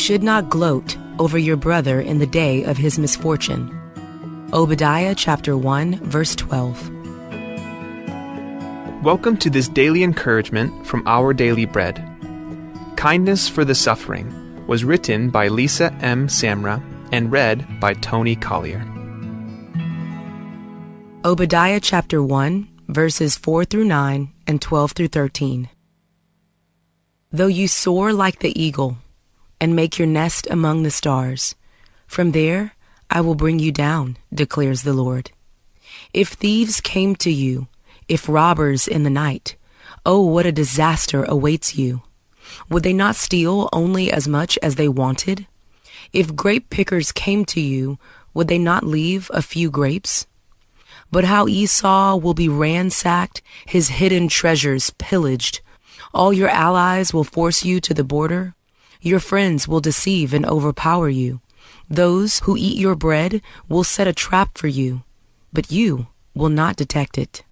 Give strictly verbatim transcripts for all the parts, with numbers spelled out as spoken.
should not gloat over your brother in the day of his misfortune. Obadiah chapter one, verse twelve. Welcome to this daily encouragement from Our Daily Bread. Kindness for the Suffering was written by Lisa M. Samra and read by Tony Collier. Obadiah chapter one, verses four through nine and twelve through thirteen. Though you soar like the eagle and make your nest among the stars, from there I will bring you down, declares the Lord. If thieves came to you, if robbers in the night, oh, what a disaster awaits you! Would they not steal only as much as they wanted? If grape pickers came to you, would they not leave a few grapes? But how Esau will be ransacked, his hidden treasures pillaged. All your allies will force you to the border. Your friends will deceive and overpower you. Those who eat your bread will set a trap for you, but you will not detect it.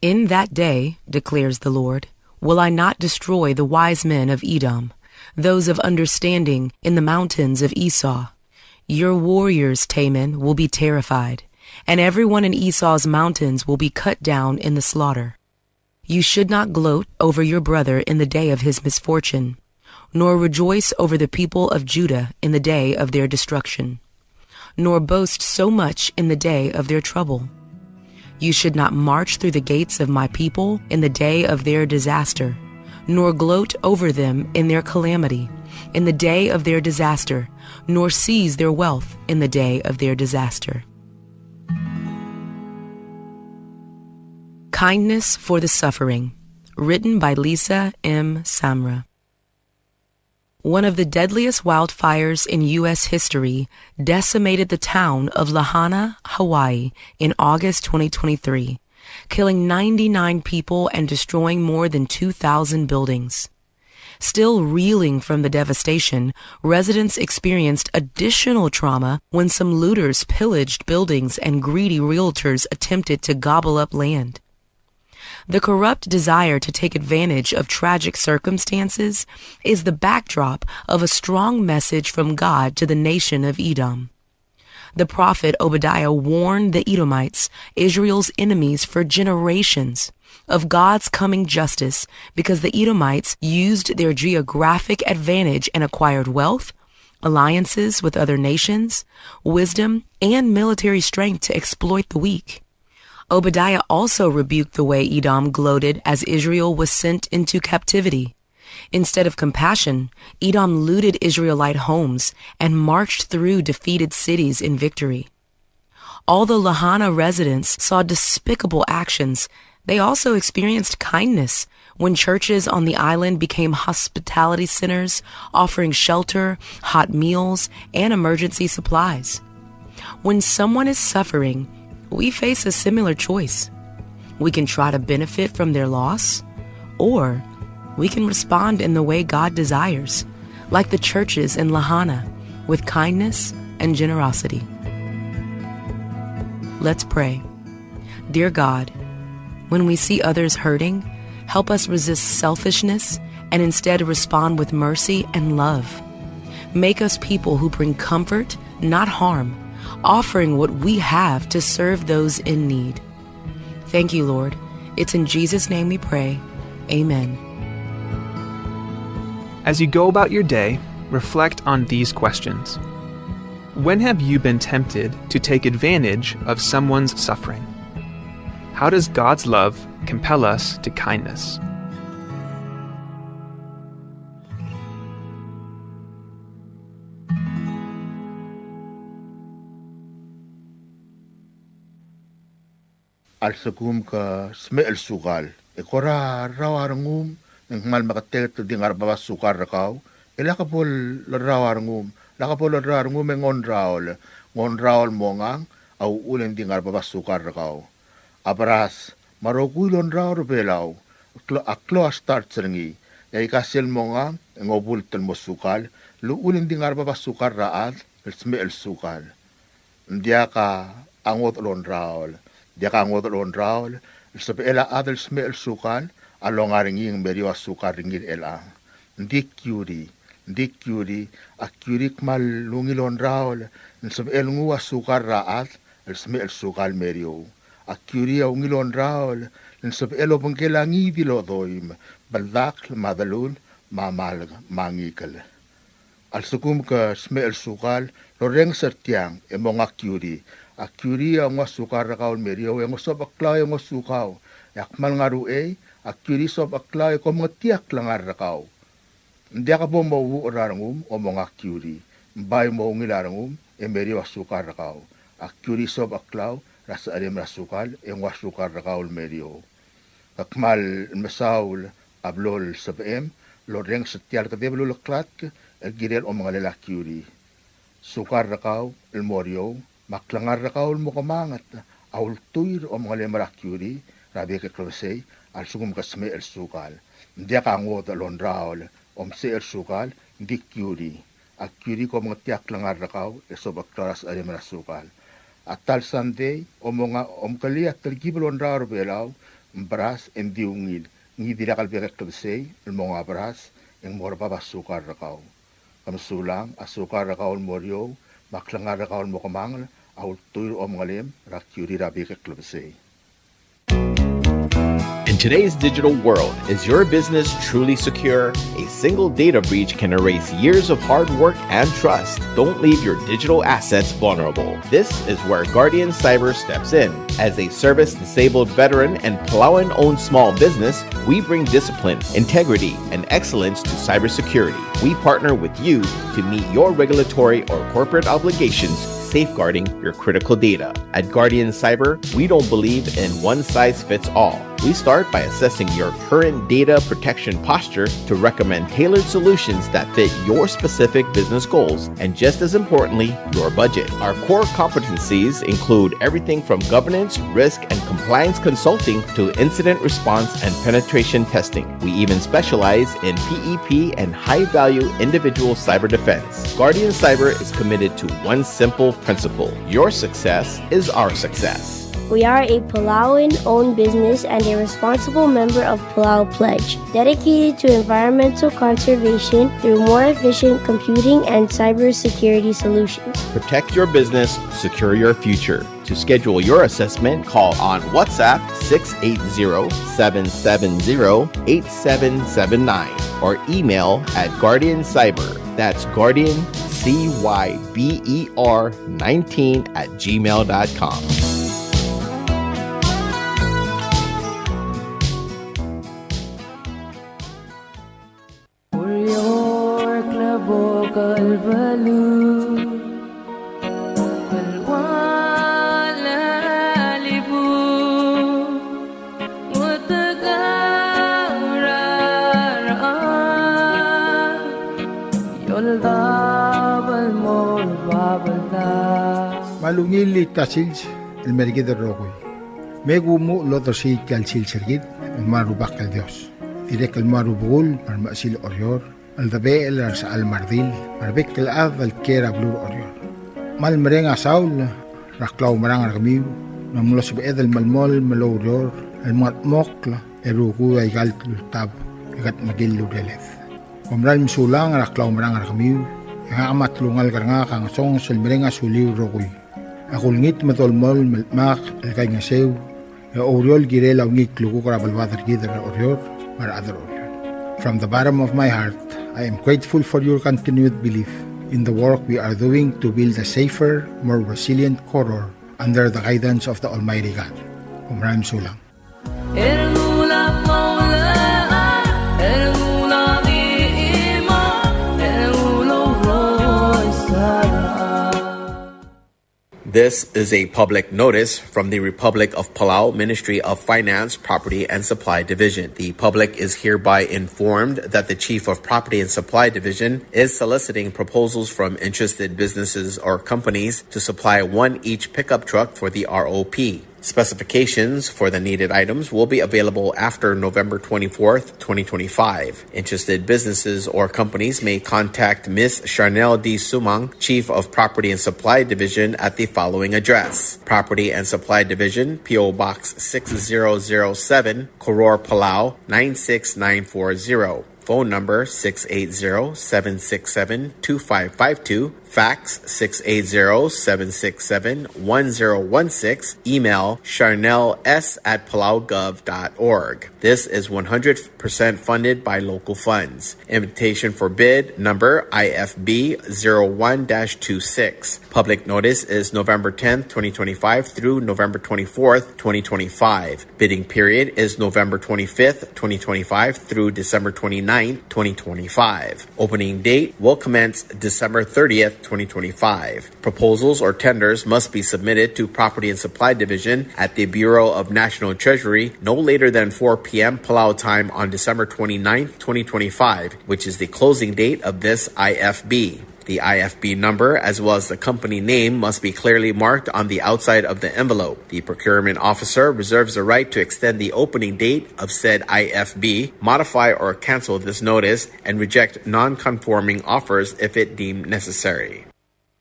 In that day, declares the Lord, will I not destroy the wise men of Edom, those of understanding in the mountains of Esau? Your warriors, Teman, will be terrified, and everyone in Esau's mountains will be cut down in the slaughter. You should not gloat over your brother in the day of his misfortune, nor rejoice over the people of Judah in the day of their destruction, nor boast so much in the day of their trouble. You should not march through the gates of my people in the day of their disaster, nor gloat over them in their calamity in the day of their disaster, nor seize their wealth in the day of their disaster. Kindness for the Suffering, written by Lisa M. Samra. One of the deadliest wildfires in U S history decimated the town of Lahaina, Hawaii, in August twenty twenty-three, killing ninety-nine people and destroying more than two thousand buildings. Still reeling from the devastation, residents experienced additional trauma when some looters pillaged buildings and greedy realtors attempted to gobble up land. The corrupt desire to take advantage of tragic circumstances is the backdrop of a strong message from God to the nation of Edom. The prophet Obadiah warned the Edomites, Israel's enemies for generations, of God's coming justice because the Edomites used their geographic advantage and acquired wealth, alliances with other nations, wisdom, and military strength to exploit the weak. Obadiah also rebuked the way Edom gloated as Israel was sent into captivity. Instead of compassion, Edom looted Israelite homes and marched through defeated cities in victory. Although Lahaina residents saw despicable actions, they also experienced kindness when churches on the island became hospitality centers, offering shelter, hot meals, and emergency supplies. When someone is suffering, we face a similar choice. We can try to benefit from their loss, or we can respond in the way God desires, like the churches in Lahaina, with kindness and generosity. Let's pray. Dear God, when we see others hurting, help us resist selfishness and instead respond with mercy and love. Make us people who bring comfort, not harm, offering what we have to serve those in need. Thank you, Lord. It's in Jesus' name we pray. Amen. As you go about your day, reflect on these questions. When have you been tempted to take advantage of someone's suffering? How does God's love compel us to kindness? A lsekum ke smecher el sukal, e kora rrau a rengum, e ng kmal meketeket el di ngar er a bab a sukal er kau, e lak bo lerrau a rengum, lak bo lerrau a rengum e ng ongraol, ng ongraol el mongang a uchul e ng di ngar er a bab a sukal er kau. A beras, me a rokui el ongraol er a Belau, a klou, a klou a starch er ngii, e aika sel mongang, e ng obult el mo sukal, el uchul e ng di ngar er a bab a sukal er a chad el smecher el sukal. Ng diak a ngodech el ongraol, ng diak a ngodech el ongraol el sebechel a chad el smecher el sukal a longa er ngii e ng meriou a sukal er ngii er chelechang. Ng di kiuri, Ng di kiuri, a kiuri a kmal ungil ongraol el sebechel nguu a sukal er a chad el smecher el sukal el meriou. A kiuri a ungil ongraol el sebechel obengkel a ngii di el odoim, beldakl, me a delul, me a malk, me a ngikel. A lsekum ke smecher el sukal el orrenges er tiang e monga a kiuri. A kiuri a nguu a sukal er kau el meriou e ng osobecheklau e ngosukau. E a kmal ngar er a uchei, a kiuri a osobecheklau e ke omengetii a klengar er kau. Ng diak bo mo uuch er a rengum e monga a kiuri. Ng bai mo ungil a rengum e meriou a sukal er kau. A kiuri a osobecheklau er a secherem er a sukal e nguu a sukal er kau el meriou. Ke kmal mesaul a blo el sebechem el orrenges er tia el kedeb el uleklatk el kirel omengelel a kiuri. Sukal er kau el mo er eou, me a klengar er kau el mo kemanget a ultuil er a omengelem er a kiuri er a bek el klebesei a lsekum ke smecher el sukal. Ng diak a ngodech el ongraol el omsecher el sukal, ng di kiuri. A kiuri a omengetii a klengar er kau e sobecheklau er a secherem er a sukal. A ta el sandei, omonga, omkelii a telkib el ongraol er a Belau, ng beras e ng di ungil. Ngii di lak el bek el klebesei el monga beras e ng mo er bab a sukal er kau. Ke mesulang, a sukal er kau el mo er eou, me a klengar er kau el mo kemanget a ultuil er a omengelem er a kiuri er a bek el klebesei. In today's digital world, is your business truly secure? A single data breach can erase years of hard work and trust. Don't leave your digital assets vulnerable. This is where Guardian Cyber steps in. As a service disabled veteran and Palauan owned small business, we bring discipline, integrity, and excellence to cybersecurity. We partner with you to meet your regulatory or corporate obligations, safeguarding your critical data. At Guardian Cyber, we don't believe in one size fits all. We start by assessing your current data protection posture to recommend tailored solutions that fit your specific business goals and, just as importantly, your budget. Our core competencies include everything from governance, risk, and compliance consulting to incident response and penetration testing. We even specialize in P E P and high-value individual cyber defense. Guardian Cyber is committed to one simple principle: your success is our success. We are a Palauan-owned business and a responsible member of Palau Pledge, dedicated to environmental conservation through more efficient computing and cybersecurity solutions. Protect your business, secure your future. To schedule your assessment, call on WhatsApp six eight zero, seven seven zero, eight seven seven nine or email at Guardian Cyber. That's Guardian C Y B E R nineteen at gmail dot com. Ureor klebokel beluu, el ua lelibu, utekau rarechar, yoldabel mo er a babeldasu. Me a ungil el ta sils el mer kid el rokui. Me kumu el odersii tia el sils er kid el mo er a Rubak el Dios. Dirrek el mo er a Rubekul me a Remechesil Oreor, el debechel er a resechal me a redil, me a rebek el chad el kiei er a beluu er Oreor. Me a lemereng a saul er a klaumerang er kemiu, me ng mlo sebeched el melemolem el oureor el mengetmokl e rokui aika el ultab e kedmekill el ureled. Kom meral mesulang er a klaumerang er kemiu, e ngak me a telungalek er ngak a ngesonges el mereng a suliu el rokui. Ak olengit me dolemolem el dmak el kaingeseu e oureor el kirel a ungil klukuk er a beluad er kid er Oreor me a rechad er Oreor. From the bottom of my heart, I am grateful for your continued belief in the work we are doing to build a safer, more resilient Koror under the guidance of the Almighty God. Kom meral mesulang. This is a public notice from the Republic of Palau Ministry of Finance, Property and Supply Division. The public is hereby informed that the Chief of Property and Supply Division is soliciting proposals from interested businesses or companies to supply one each pickup truck for the R O P. Specifications for the needed items will be available after November twenty-fourth, twenty twenty-five. Interested businesses or companies may contact Miss Charnel D. Sumang, Chief of Property and Supply Division, at the following address: Property and Supply Division, P O Box six zero zero seven, Koror, Palau nine six nine four zero. Phone number six eight zero, seven six seven, two five five two. Fax six eight zero, seven six seven, one zero one six. Email charnels at palaugov dot org. This is one hundred percent funded by local funds. Invitation for bid number I F B zero one dash two six. Public notice is November tenth, twenty twenty-five through November twenty-fourth, twenty twenty-five. Bidding period is November twenty-fifth, twenty twenty-five through December twenty-ninth, twenty twenty-five. Opening date will commence December thirtieth, twenty twenty-five. Proposals or tenders must be submitted to Property and Supply Division at the Bureau of National Treasury no later than four p m Palau time on December twenty-ninth, twenty twenty-five, which is the closing date of this I F B. The I F B number, as well as the company name, must be clearly marked on the outside of the envelope. The procurement officer reserves the right to extend the opening date of said I F B, modify or cancel this notice, and reject non-conforming offers if it deemed necessary.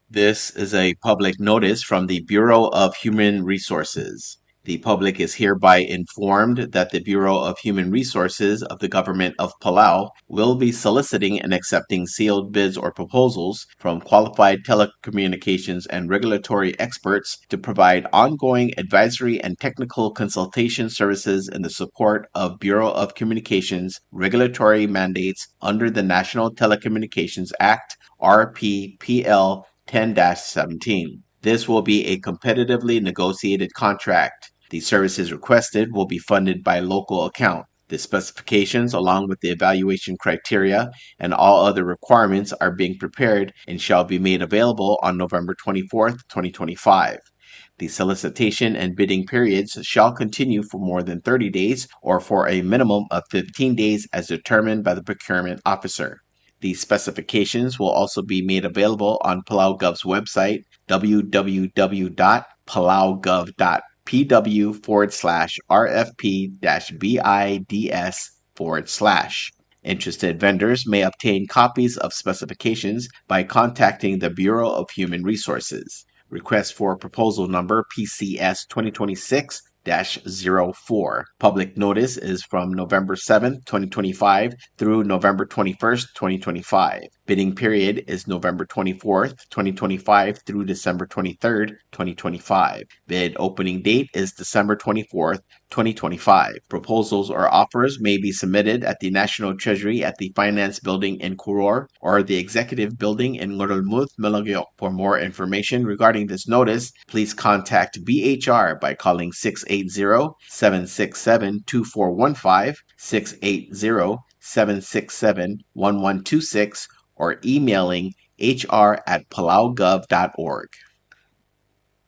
This is a public notice from the Bureau of Human Resources. The public is hereby informed that the Bureau of Human Resources of the Government of Palau will be soliciting and accepting sealed bids or proposals from qualified telecommunications and regulatory experts to provide ongoing advisory and technical consultation services in the support of Bureau of Communications regulatory mandates under the National Telecommunications Act, R P P L ten dash seventeen. This will be a competitively negotiated contract. The services requested will be funded by local account. The specifications, along with the evaluation criteria and all other requirements, are being prepared and shall be made available on November twenty-fourth, twenty twenty-five. The solicitation and bidding periods shall continue for more than thirty days or for a minimum of fifteen days as determined by the procurement officer. The specifications will also be made available on PalauGov's website, w w w dot palaugov dot p w forward slash r f p dash b i d s forward slash. Interested vendors may obtain copies of specifications by contacting the Bureau of Human Resources. Request for proposal number P C S twenty twenty-six dash zero four. Public notice is from November seventh, twenty twenty-five through November twenty-first, twenty twenty-five. Bidding period is November twenty-fourth, twenty twenty-five through December twenty-third, twenty twenty-five. Bid opening date is December twenty-fourth, twenty twenty-five. Proposals or offers may be submitted at the National Treasury at the Finance Building in Koror or the Executive Building in Ngerulmud, Melekeok. For more information regarding this notice, please contact B H R by calling six eight zero, seven six seven, two four one five, six eight zero, seven six seven, one one two six, or emailing H R at palaugov dot org.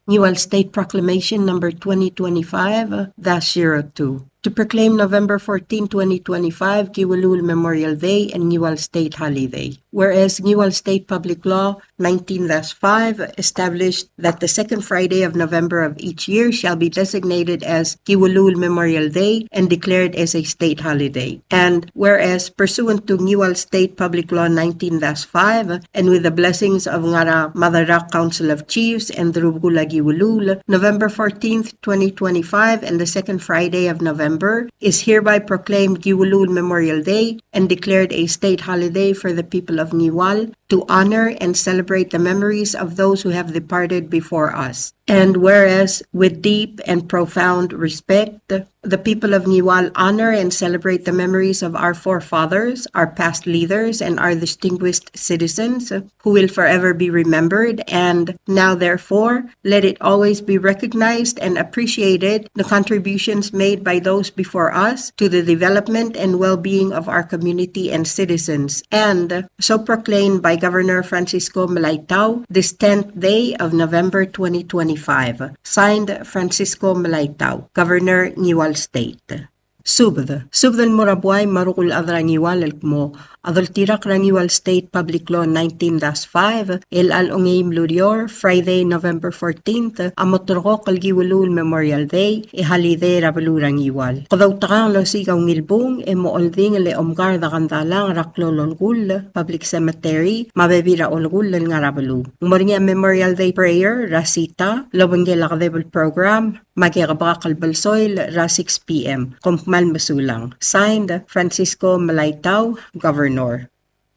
Ngiwal State Proclamation Number twenty twenty-five dash zero two. To proclaim November fourteen, twenty twenty-five, Kiwilul Memorial Day and Ngiwal State Holiday. Whereas Ngiwal State Public Law nineteen dash five established that the second Friday of November of each year shall be designated as Kiwilul Memorial Day and declared as a state holiday. And whereas, pursuant to Ngiwal State Public Law nineteen dash five, and with the blessings of Ngara Madera Council of Chiefs and the Rubekul a Kiwilul, November fourteenth, twenty twenty-five, and the second Friday of November is hereby proclaimed Kiwilul Memorial Day and declared a state holiday for the people of Ngiwal to honor and celebrate the memories of those who have departed before us. And whereas, with deep and profound respect, the people of Ngiwal honor and celebrate the memories of our forefathers, our past leaders, and our distinguished citizens who will forever be remembered. And now, therefore, let it always be recognized and appreciated the contributions made by those before us to the development and well-being of our community and citizens. And so proclaimed by Governor Francisco Melaitau, this tenth day of November twenty twenty-five. Signed, Francisco Melaitau, Governor, Ngiwal State. Subed. Subed el mo er a buai me a rokui el chad er a Ngiwal el kmo a doltirakl er a Ngiwal State Public Law nineteen dash five, el chelecha el ongeim el ureor, Friday, November fourteenth, a mo terrekokl el Kiwilul Memorial Day, e holiday er a beluu er a Ngiwal. Kede outekangel el osiik a ungil bung, e mo oldingel e omkard a Kandalang er a klou el olekull, public cemetery, me a bebil er a olekull el ngar er a beluu. Ng mo er ngii a Memorial Day prayer er a sita, el obengkel a kedeb el program, Me a Kebekakl el Belsoil er a six P M. Kom kmal mesulang. Signed, Francisco Melaitau, Governor.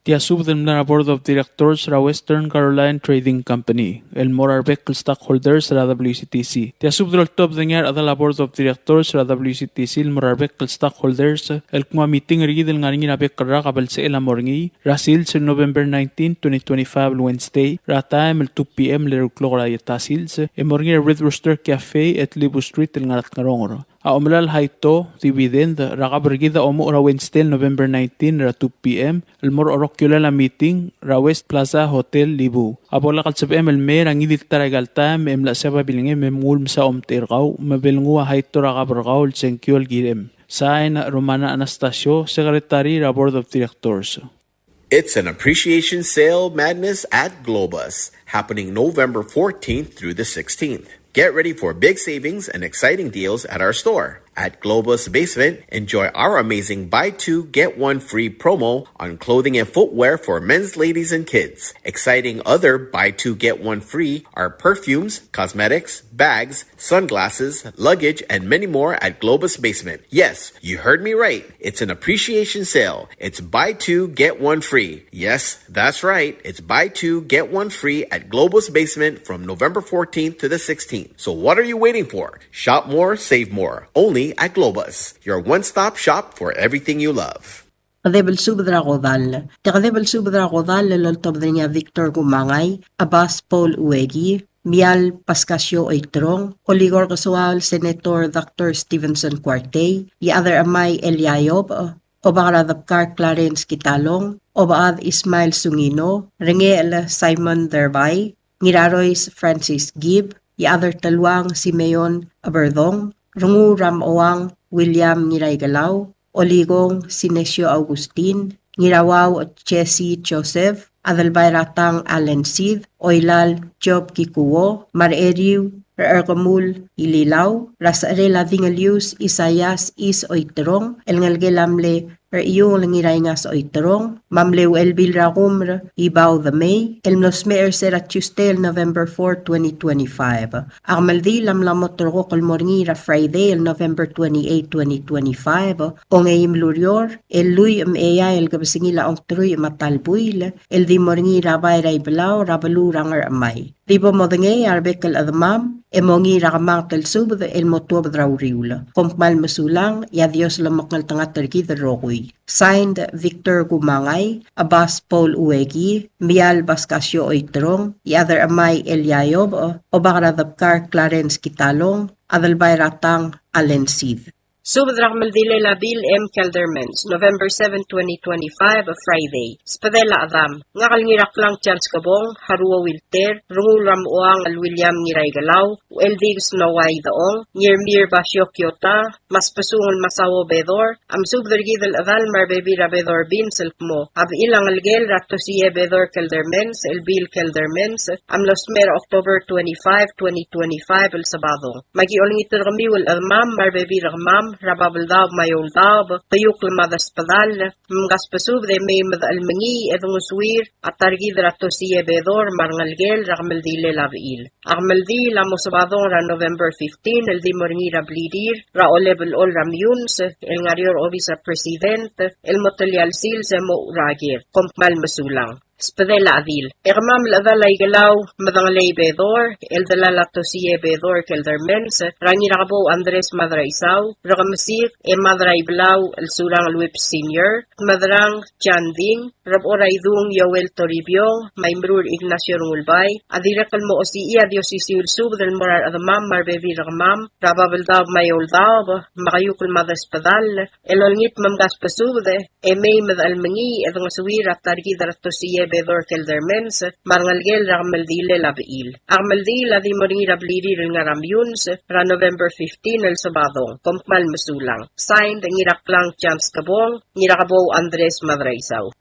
Tia subed el mla er a Board of Directors er a Western Caroline Trading Company el mo er a rebek el stockholders er a W C T C. Tia subed el oltobed er ngii a rechedal a Board of Directors er a W C T C el mo er a rebek el stockholders el kmo a meeting er kid el ngar er ngii er a bek el rak a belsechel a mo er ngii er a sils er November nineteen, twenty twenty-five el Wednesday er a taem el two P M el eru el klok er a ieta sils e mo er ngii er a Red Rooster Cafe at Libu Street el ngar er a Tngeronger. A omelai el haito, dividend, er a kab er kid a omuchel er a Wednesday el November nineteen er a two P M el mo er a orokiolel a meeting er a West Plaza Hotel Libu. A bo lak el sebechem el mei er a ngii di el ta er aika el taem e mla chesiab a bilngem e mnguu el msa omtechei er kau me bo lenguu a haito er a kab er kau el sengkio el kirem. Sign, Romana Anastasio, Secretary er a Board of Directors. It's an appreciation sale madness at Globus, happening November fourteenth through the sixteenth. Get ready for big savings and exciting deals at our store. At Globus Basement, enjoy our amazing buy two, get one free promo on clothing and footwear for men's, ladies, and kids. Exciting other buy two, get one free are perfumes, cosmetics, bags, sunglasses, luggage, and many more at Globus Basement. Yes, you heard me right. It's an appreciation sale. It's buy two, get one free. Yes, that's right. It's buy two, get one free at Globus Basement from November fourteenth to the sixteenth. So what are you waiting for? Shop more, save more. Only at Globus, your one-stop shop for everything you love. Kedeb el subed er a kodall. Tia kedeb el subed er a kodall el oltobed er ngii a Victor Kumangai, Abbas Paul Ueki, Mial Pascasio Oiterong, Olikong Kesoaol Senator Doctor Stevenson Kuartei, Iechad er a Chemai Elia Iobech, Obak er a Debkar Clarence Kitalong, Obechad Ismael Sungino, Rengechel Simon Derbai, Ngirarois Francis Gibb, Iechad er a Teluang Simeon Eberdong, Rengul er a Mechoang William Ngiraikelau, Olikong Sinesio Augustin, Ngirauau Jesse Joseph, Adelbai er a Tang Allen Sid, Oilal Job Kikuo, me a recheriu er a Erkemul Ililau, er a secherel a Dingelius Isaias Is Oiterong, el ngelekel a mle Rechiungel Ngiraingas Oiterong, me a mle Uchelbil er a Kumer Ibau Demei, el mlo smecher er se er a Tuesday el November four, twenty twenty-five. A kemeldiil a mla mo ulterekokl el mo er ngii er a Friday el November twenty-eight, twenty twenty-five, ongeim el ureor, el lluich me a eai el kebesengil a ongeteruich me a ta el buil, el di mo er ngii er a bai er a Ibelau er a beluu er a Ngerchemai. Di bo modengei a rebek el chedemam e mongiil er a kemanget el subed el mo tuobed er a uriul. Kom kmal mesulang, e a Dios lomekngeltengat er kid el rokui. Signed, Victor Kumangai, Abbas Paul Ueki, Mial Pascasio Oiterong, Iechad er a Chemai Elia Iobech, Obak er a Debkar Clarence Kitalong, Adelbai er a Tang Allen Sid. Subed er a kemeldilel a Bill M. Keldermans, November seven, twenty twenty-five, Friday. Sbedel a chedam. Ngak el Ngiraklang Chance Kebong, Haruo Wilter, Rengul er a Mechoang el William Ngiraikelau, Ucheldiks Noah Idechong, Ngirmir Basio Kiota, me a Sbesungel Masao Bedor, a mesubed er kid el chedal me a rebebil er a Bedor Beans el kmo a bechil a ngelekel er a Tosie Bedor Keldermans, el Bill Keldermans, a mlo smecher er a October twenty-five, twenty twenty-five, el Sabadong. Me aki olengit er kemiu el chedemam me a rebebil er kemam er a Babeldaob me a Eouldaob, keiukl me a desbedall, me mkasbesubed e mei me de chelmengii e dengesuir a ta er kid er a Tosie Bedor me a rengelekel er a kemeldilel a bechil. A kemeldiil a mo Sabadong er a November fifteen el di mo er ngii er a blirir er a Olebelchol er a Meyuns el ngar er eou er a obis er a President el mo telia el sils e mochu er a ker. Kom kmal mesulang. Sbedel a chedil. E kemam el chedal a Ikelau Medengelei Bedor el delal a Tosie Bedor Keldermans er a Ngirakebou Andres Madraisau, Rekemesik e Madraibelau el Surangel Whipps Senior, Tmederang John Ding, Rebechor a Idung Yoel Toribiong, me a Imrur Ignacio Rengulbai, a dirrek el mo osisiu a di osisiu el subed el mo er a rechedemam me a rebebil er kemam er a Babeldaob me a Eouldaob, me a keiukl me a desbedall, el olengit me mkasbesubed e mei me de chelmengii e dengesuir a ta er kid er a Tosie Bedor Keldermans me a rengelekel er a kemeldilel a bechil. A kemeldiil a di mo er ngii er a blirir el ngar er a Meyuns er a November fifteen el Sabadong. Kom kmal mesulang. Signed, Ngiraklang Chance Kebong, Ngirakebou Andres Madraisau.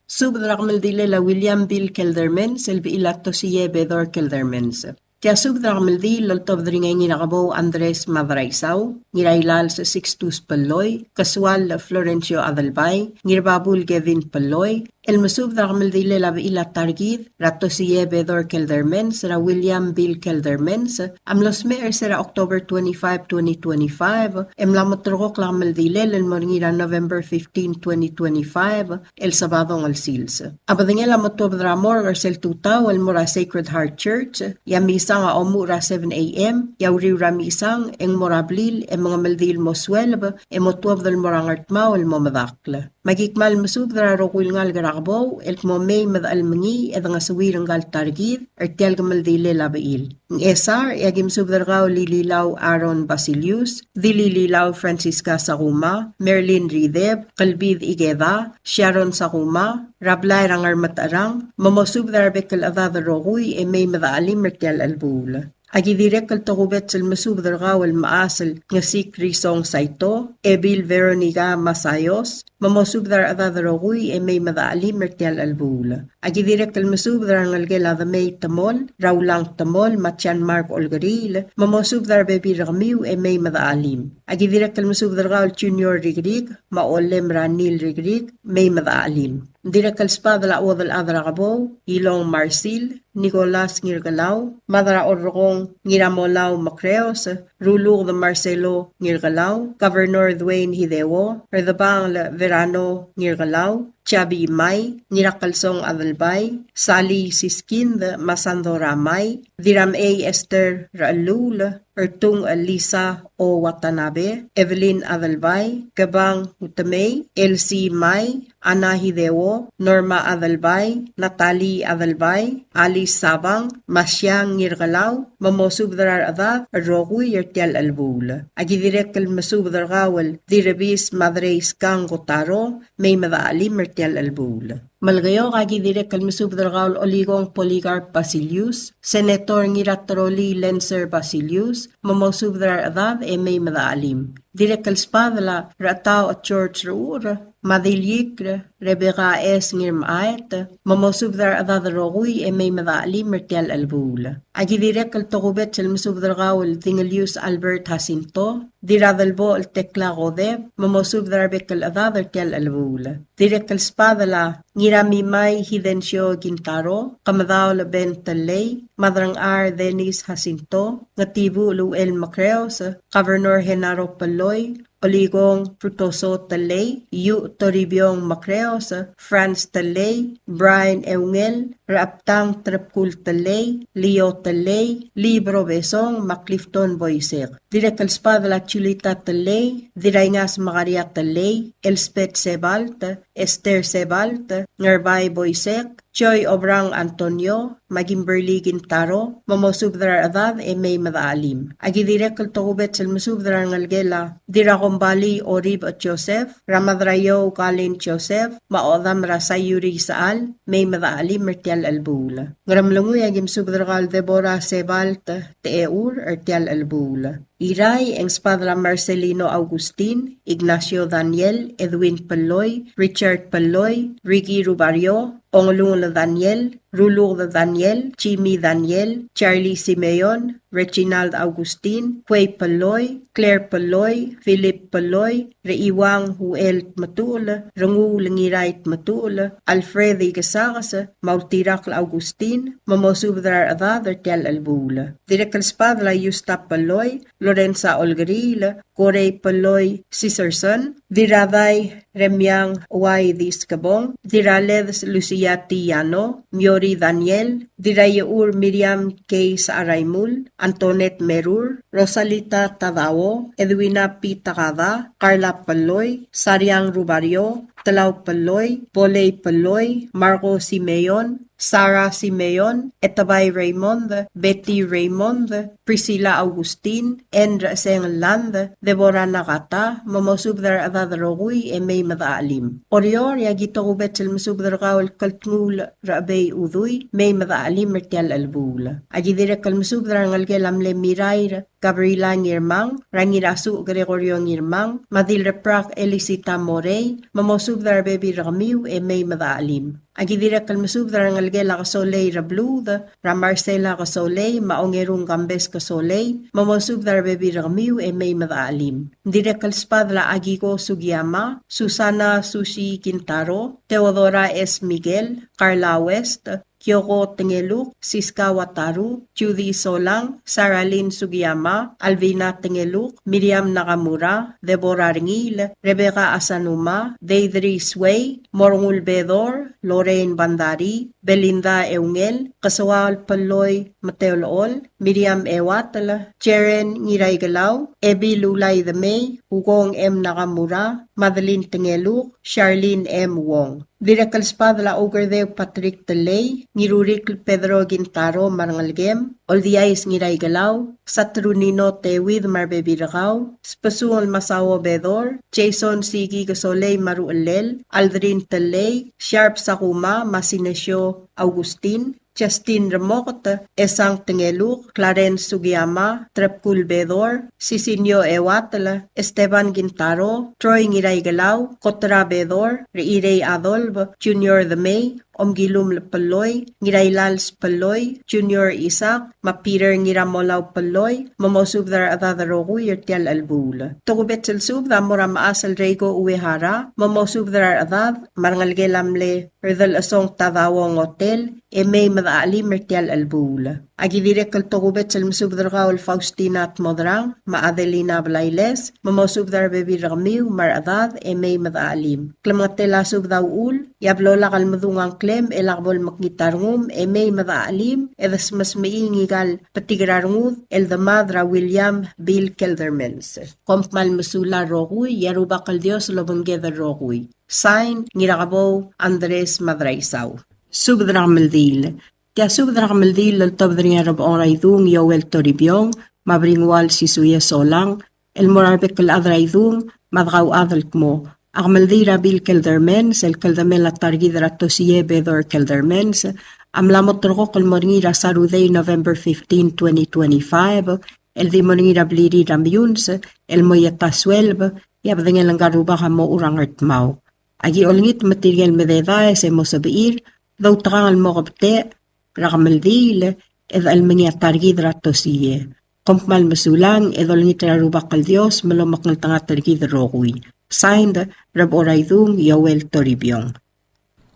Subed er a kemeldilel a William Bill Keldermans el bechil a Tosie Bedor Keldermans. Tia subed er a kemeldiil el oltobed er ngii a Ngirakebou Andres Madraisau, Ngirailals Sixtus Belloi, Kesuall Florencio Adelbai, Ngirbabul Kevin Belloi, el mesubed er a kemeldilel a bechil a ta er kid, er a Tosie Bedor Keldermans, er a William Bill Keldermans, a mlo smecher er se er a October twenty-five, twenty twenty-five, e mla mo terrekokl a kemeldilel el mo er ngii er a November fifteen, twenty twenty-five, el Sabadong el sils. A bedengel a mo tuobed er a morgue er sel tutau el mo er a Sacred Heart Church, e a misang a omuchel er a seven A M, e a uriul er a misang e ng mo er a blil e mengemeldiil el mo sueleb, e mo tuobed el mo er a Ngardmau el mo medakl. Me aki kmal mesubed er a rokui el ngalek er a Kebou el kmo mei me de chelmengii e dengesuir ngka el ta er kid er tia el kemeldilel a bechil. Ngchesar, e aki mesubed er kau el Ililau Aaron Basilius, Dilililau Francisca Sakuma, Merlin Rideb, Kelbid Ikeda, Sharon Sakuma, er a blai er a Ngermetecherang, me mosubed er a rebek el chedad el rokui e mei me de chelim er tia el chelebuul. Aki dirrek el tokubets el mesubed er kau el mechas el Ngesik Risong Saito, Ebil Veronica Masayos, me mosubed er a rechedad el rokui e mei me de chelim er tia el chelebuul. Aki dirrek el mesubed er a rengelekel a Demei Temol, er a Ulang Temol, me a John Mark Olkeriil, me mosubed er a rebebil er kemiu e mei me de chelim. Aki dirrek el mesubed er kau el Junior Rikrik, me a Olem er a Nil Rikrik, mei me de chelim. Dirrek el sbadel a chuodel chad er a Kebou, Ilong Marsil, Nicholas Ngirkelau, Mad er a Orrekong Ngiramolau Mekreos, Ruluked Marcelo Ngirkelau, Governor Duane Hideo, Redebangel Verano Ngirkelau, Chabi Mai, Ngirakelsong Adelbai, Sally Siskind, me a Sandora Mai, Dirramei Esther Rechelluul, Ertung Lisa O. Watanabe, Evelyn Adelbai, Kebang Utemei, Elsie Mai, Ana Hideo, Norma Adelbai, Natalie Adelbai, Alice Sabang, me a Siang Ngirkelau, me mosubed er a rechedad el rokui er tia el chelebuul. Aki dirrek el mesubed er kau el Dirrebis Madrei Skang Kotaro, mei me de chelim er tia el chelebuul. Melekeok, aki dirrek el mesubed er kau el Olikong Polycarp Basilius, Senator Ngirateroli Lencer Basilius, me mosubed er a rechedad e mei me de chelim. Dirrek el sbadel a Rechetau George Rechucher, me a Diliikr Rebecca S. Ngirmechaet, me mosubed er a rechedad el rokui e mei me de chelim er tia el chelebuul. Aki dirrek el tokubets el mesubed er kau el Dingelius Albert Jacinto, Dirradelbochel Tekla Kodep, me mosubed er a rebek el chedad er tia el chelebuul. Dirrek el sbadel a Ngiramimai Hidencio Kintaro, Kemedaol Ben Telei, Madrangchar Dennis Jacinto, Ngetibuchel Uchel Mekreos, Governor Genaro Peloi, Olikong Frutoso Telei, Iuch Toribiong Mekreos, Franz Telei, Brian Eungel, Rechebtang Trebkul Telei, Leo Telei, Libro Besong, me a Clifton Boisek. Dirrek el sbadel a Julita Telei, Diraingas Makaria Telei, Elspeth Sebalt, Esther Sebalt, Ngerbai Boisek, Joy Obrang Antonio, me a Kimberly Kintaro, me mosubed er a rechedad e mei me de chelim. Aki dirrek el tokubets el mesubed er a rengelekel a Dirrakombalii Orib Joseph, er a Madraiou Kalin Joseph, me a Odam er a Sayuri Isechal, mei me de chelim er tia el chelebuul. Ngeremlengui, aki mesubed er kau el Deborah Sebalt Techur er tia el chelebuul. Irrai, e ng sbadel a Marcelino Augustin, Ignacio Daniel, Edwin Peloi, Richard Peloi, Ricky Rubario, Ongelungel Daniel, Ruluked Daniel, Jimmy Daniel, Charlie Simeon, Reginald Augustin, Huei Peloi, Claire Peloi, Philip Peloi, Reiuang Uchel Tmetuchl, Renguul Ngirai Tmetuchl, Alfred Ikesakes, me a Ultirakl Augustin, me mosubed er a rechedad er tia el chelebuul. Dirrek el sbadel a Yusta Peloi, Lorenza Olkeriil, Korei Peloi Siserson, Dirradai Remiang Uai Diskebong, Dirraled Lucia Tiano, Miori Daniel, Dirraiechur Miriam K. Saraimul, Antoinette Merur, Rosalita Tadao, Edwina P. Takada, Carla Peloi, Sariang Rubario, Telau Peloi, Bolei Peloi, Marco Simeon, Sarah Simeon, Etabai Raymond, Betty Raymond, Priscilla Augustin, Ann Recheseng Land, Deborah Nakata, me mosubed er a rechedad el rokui e mei me de chelim. Oreor, e aki tokubets el mesubed er kau el Keltnguul Rechebei Udui, mei me de chelim er tia el chelebuul. Aki dirrek el mesubed er a rengelekel a mle Mirair, Gabriela Ngirmang, er a Ngirasuch Gregorio Ngirmang, me a Dilrebrak Elisita Morei, me mosubed mesubed er a rebebil er kemiu e mei me dechelim. Aki dirrek el mesubed er a rengelekel a Kesolei Rebluud, er a Marcela Kesolei, me a Ongerung Kambes Kesolei, me mosubed er a rebebil er kemiu e mei me dechelim. Dirrek el sbadel a Akiko Sugiyama, Susana Sushi Kintaro, Theodora S. Miguel, Carla West, Kyoko Tengeluk, Siska Wataru, Judy Solang, Saralyn Sugiyama, Alvina Tengeluk, Miriam Nakamura, Deborah Rengiil, Rebecca Asanuma, Deidre Sway, Morngul Bedor, Lorraine Bandari, Belinda Eungel, Kesoaol Peloi Meteolechol, Miriam Ewatel, Jeren Ngiraikelau, Ebil Ulai Demei, Ukong M. Nakamura, Madeline Tengeluk, Charlene M. Wong. Dirrek el sbadel a Oukerdeu Patrick Telei, Ngirurikl Pedro Kintaro me a rengelekem, Oldiais Ngiraikelau, Saturnino Teuid me a rebebil er kau, Sbesungel Masao Bedor, Jason Siki Kesolei me a ruchellel, Aldrin Telei, Sharp Sakuma me a Sinesio Augustin, Justin Remoket, Esang Tengeluk, Clarence Sugiyama, Trepkul Bedor, Sisinio Ewatel, Esteban Kintaro, Troy Ngiraikelau, Kotra Bedor, Reirei Adolf, Junior Demei, Omkilum Lepeloi, Ngirailals Peloi, Junior Isaac, me a Peter Ngiramolau Peloi, me mosubed er a rechedad el rokui er tia el chelebuul. Tokubets el subed a mo er a mechas el Reiko Uehara, me mosubed er a rechedad me a rengelekel a mle Redelchesong Tadao Ngotel, e mei me dechelim er tia el chelebuul. Aki dirrek el tokubets el mesubed er kau el Faustina Tmodrang, me a Adelina Blailes, me mosubed er a rebebil er kemiu me a rechedad, e mei me dechelim. Klemengetel a subed a uchul, e a blo lak el medung a ngklem, e lak bo lemekngit a rengum, e mei me dechelim, e desmesmechii ngika el betik er a rengud, el demad er a William Bill Keldermans. Kom kmal mesulang el rokui, e a Rubak el Dios lobengked el rokui. Sign, Ngirakebou Andres Madraisau. Subed er a kemeldiil. Tia subed er a kemeldiil el oltobed er ngii a Rebechong er a Idung Joel Toribiong, me a Bringual Sisuie Solang, el mo er a rebek el chad er a Idung, me a dekauchad el kmo, a kemeldiil er a Bill Keldermans, el kldemel a ta er kid er a Tosie Bedor Keldermans, a mla mo ulterekokl el mo er ngii er a Saturday, November fifteen, twenty twenty-five, el di mo er ngii er a blirir er a Meyuns, el mo ieta sueleb, e a bedengel ngka el rubak a mo er a Ngardmau. Aki olengit me tirke el mededaes e mo sebechir, doutekangel el mo kebetech er a kemeldiil, e de chelmengii a ta er kid er a Tosie. Kom kmal mesulang, e dolengit er a Rubak el Dios me lomekngeltengat er kid el rokui. Signed, Rebechong er a Idung, Joel Toribiong.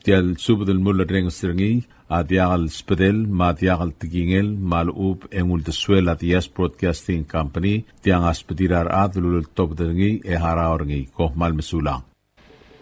Tia el subed el mulerrenges er ngii a diak el sbedel me a diak el tekingel me a lechub e ng uldesuel a Diaz Broadcasting Company, tiang a sbedir a rechad el uleltobed er ngii e harau er ngii. Kom kmal mesulang.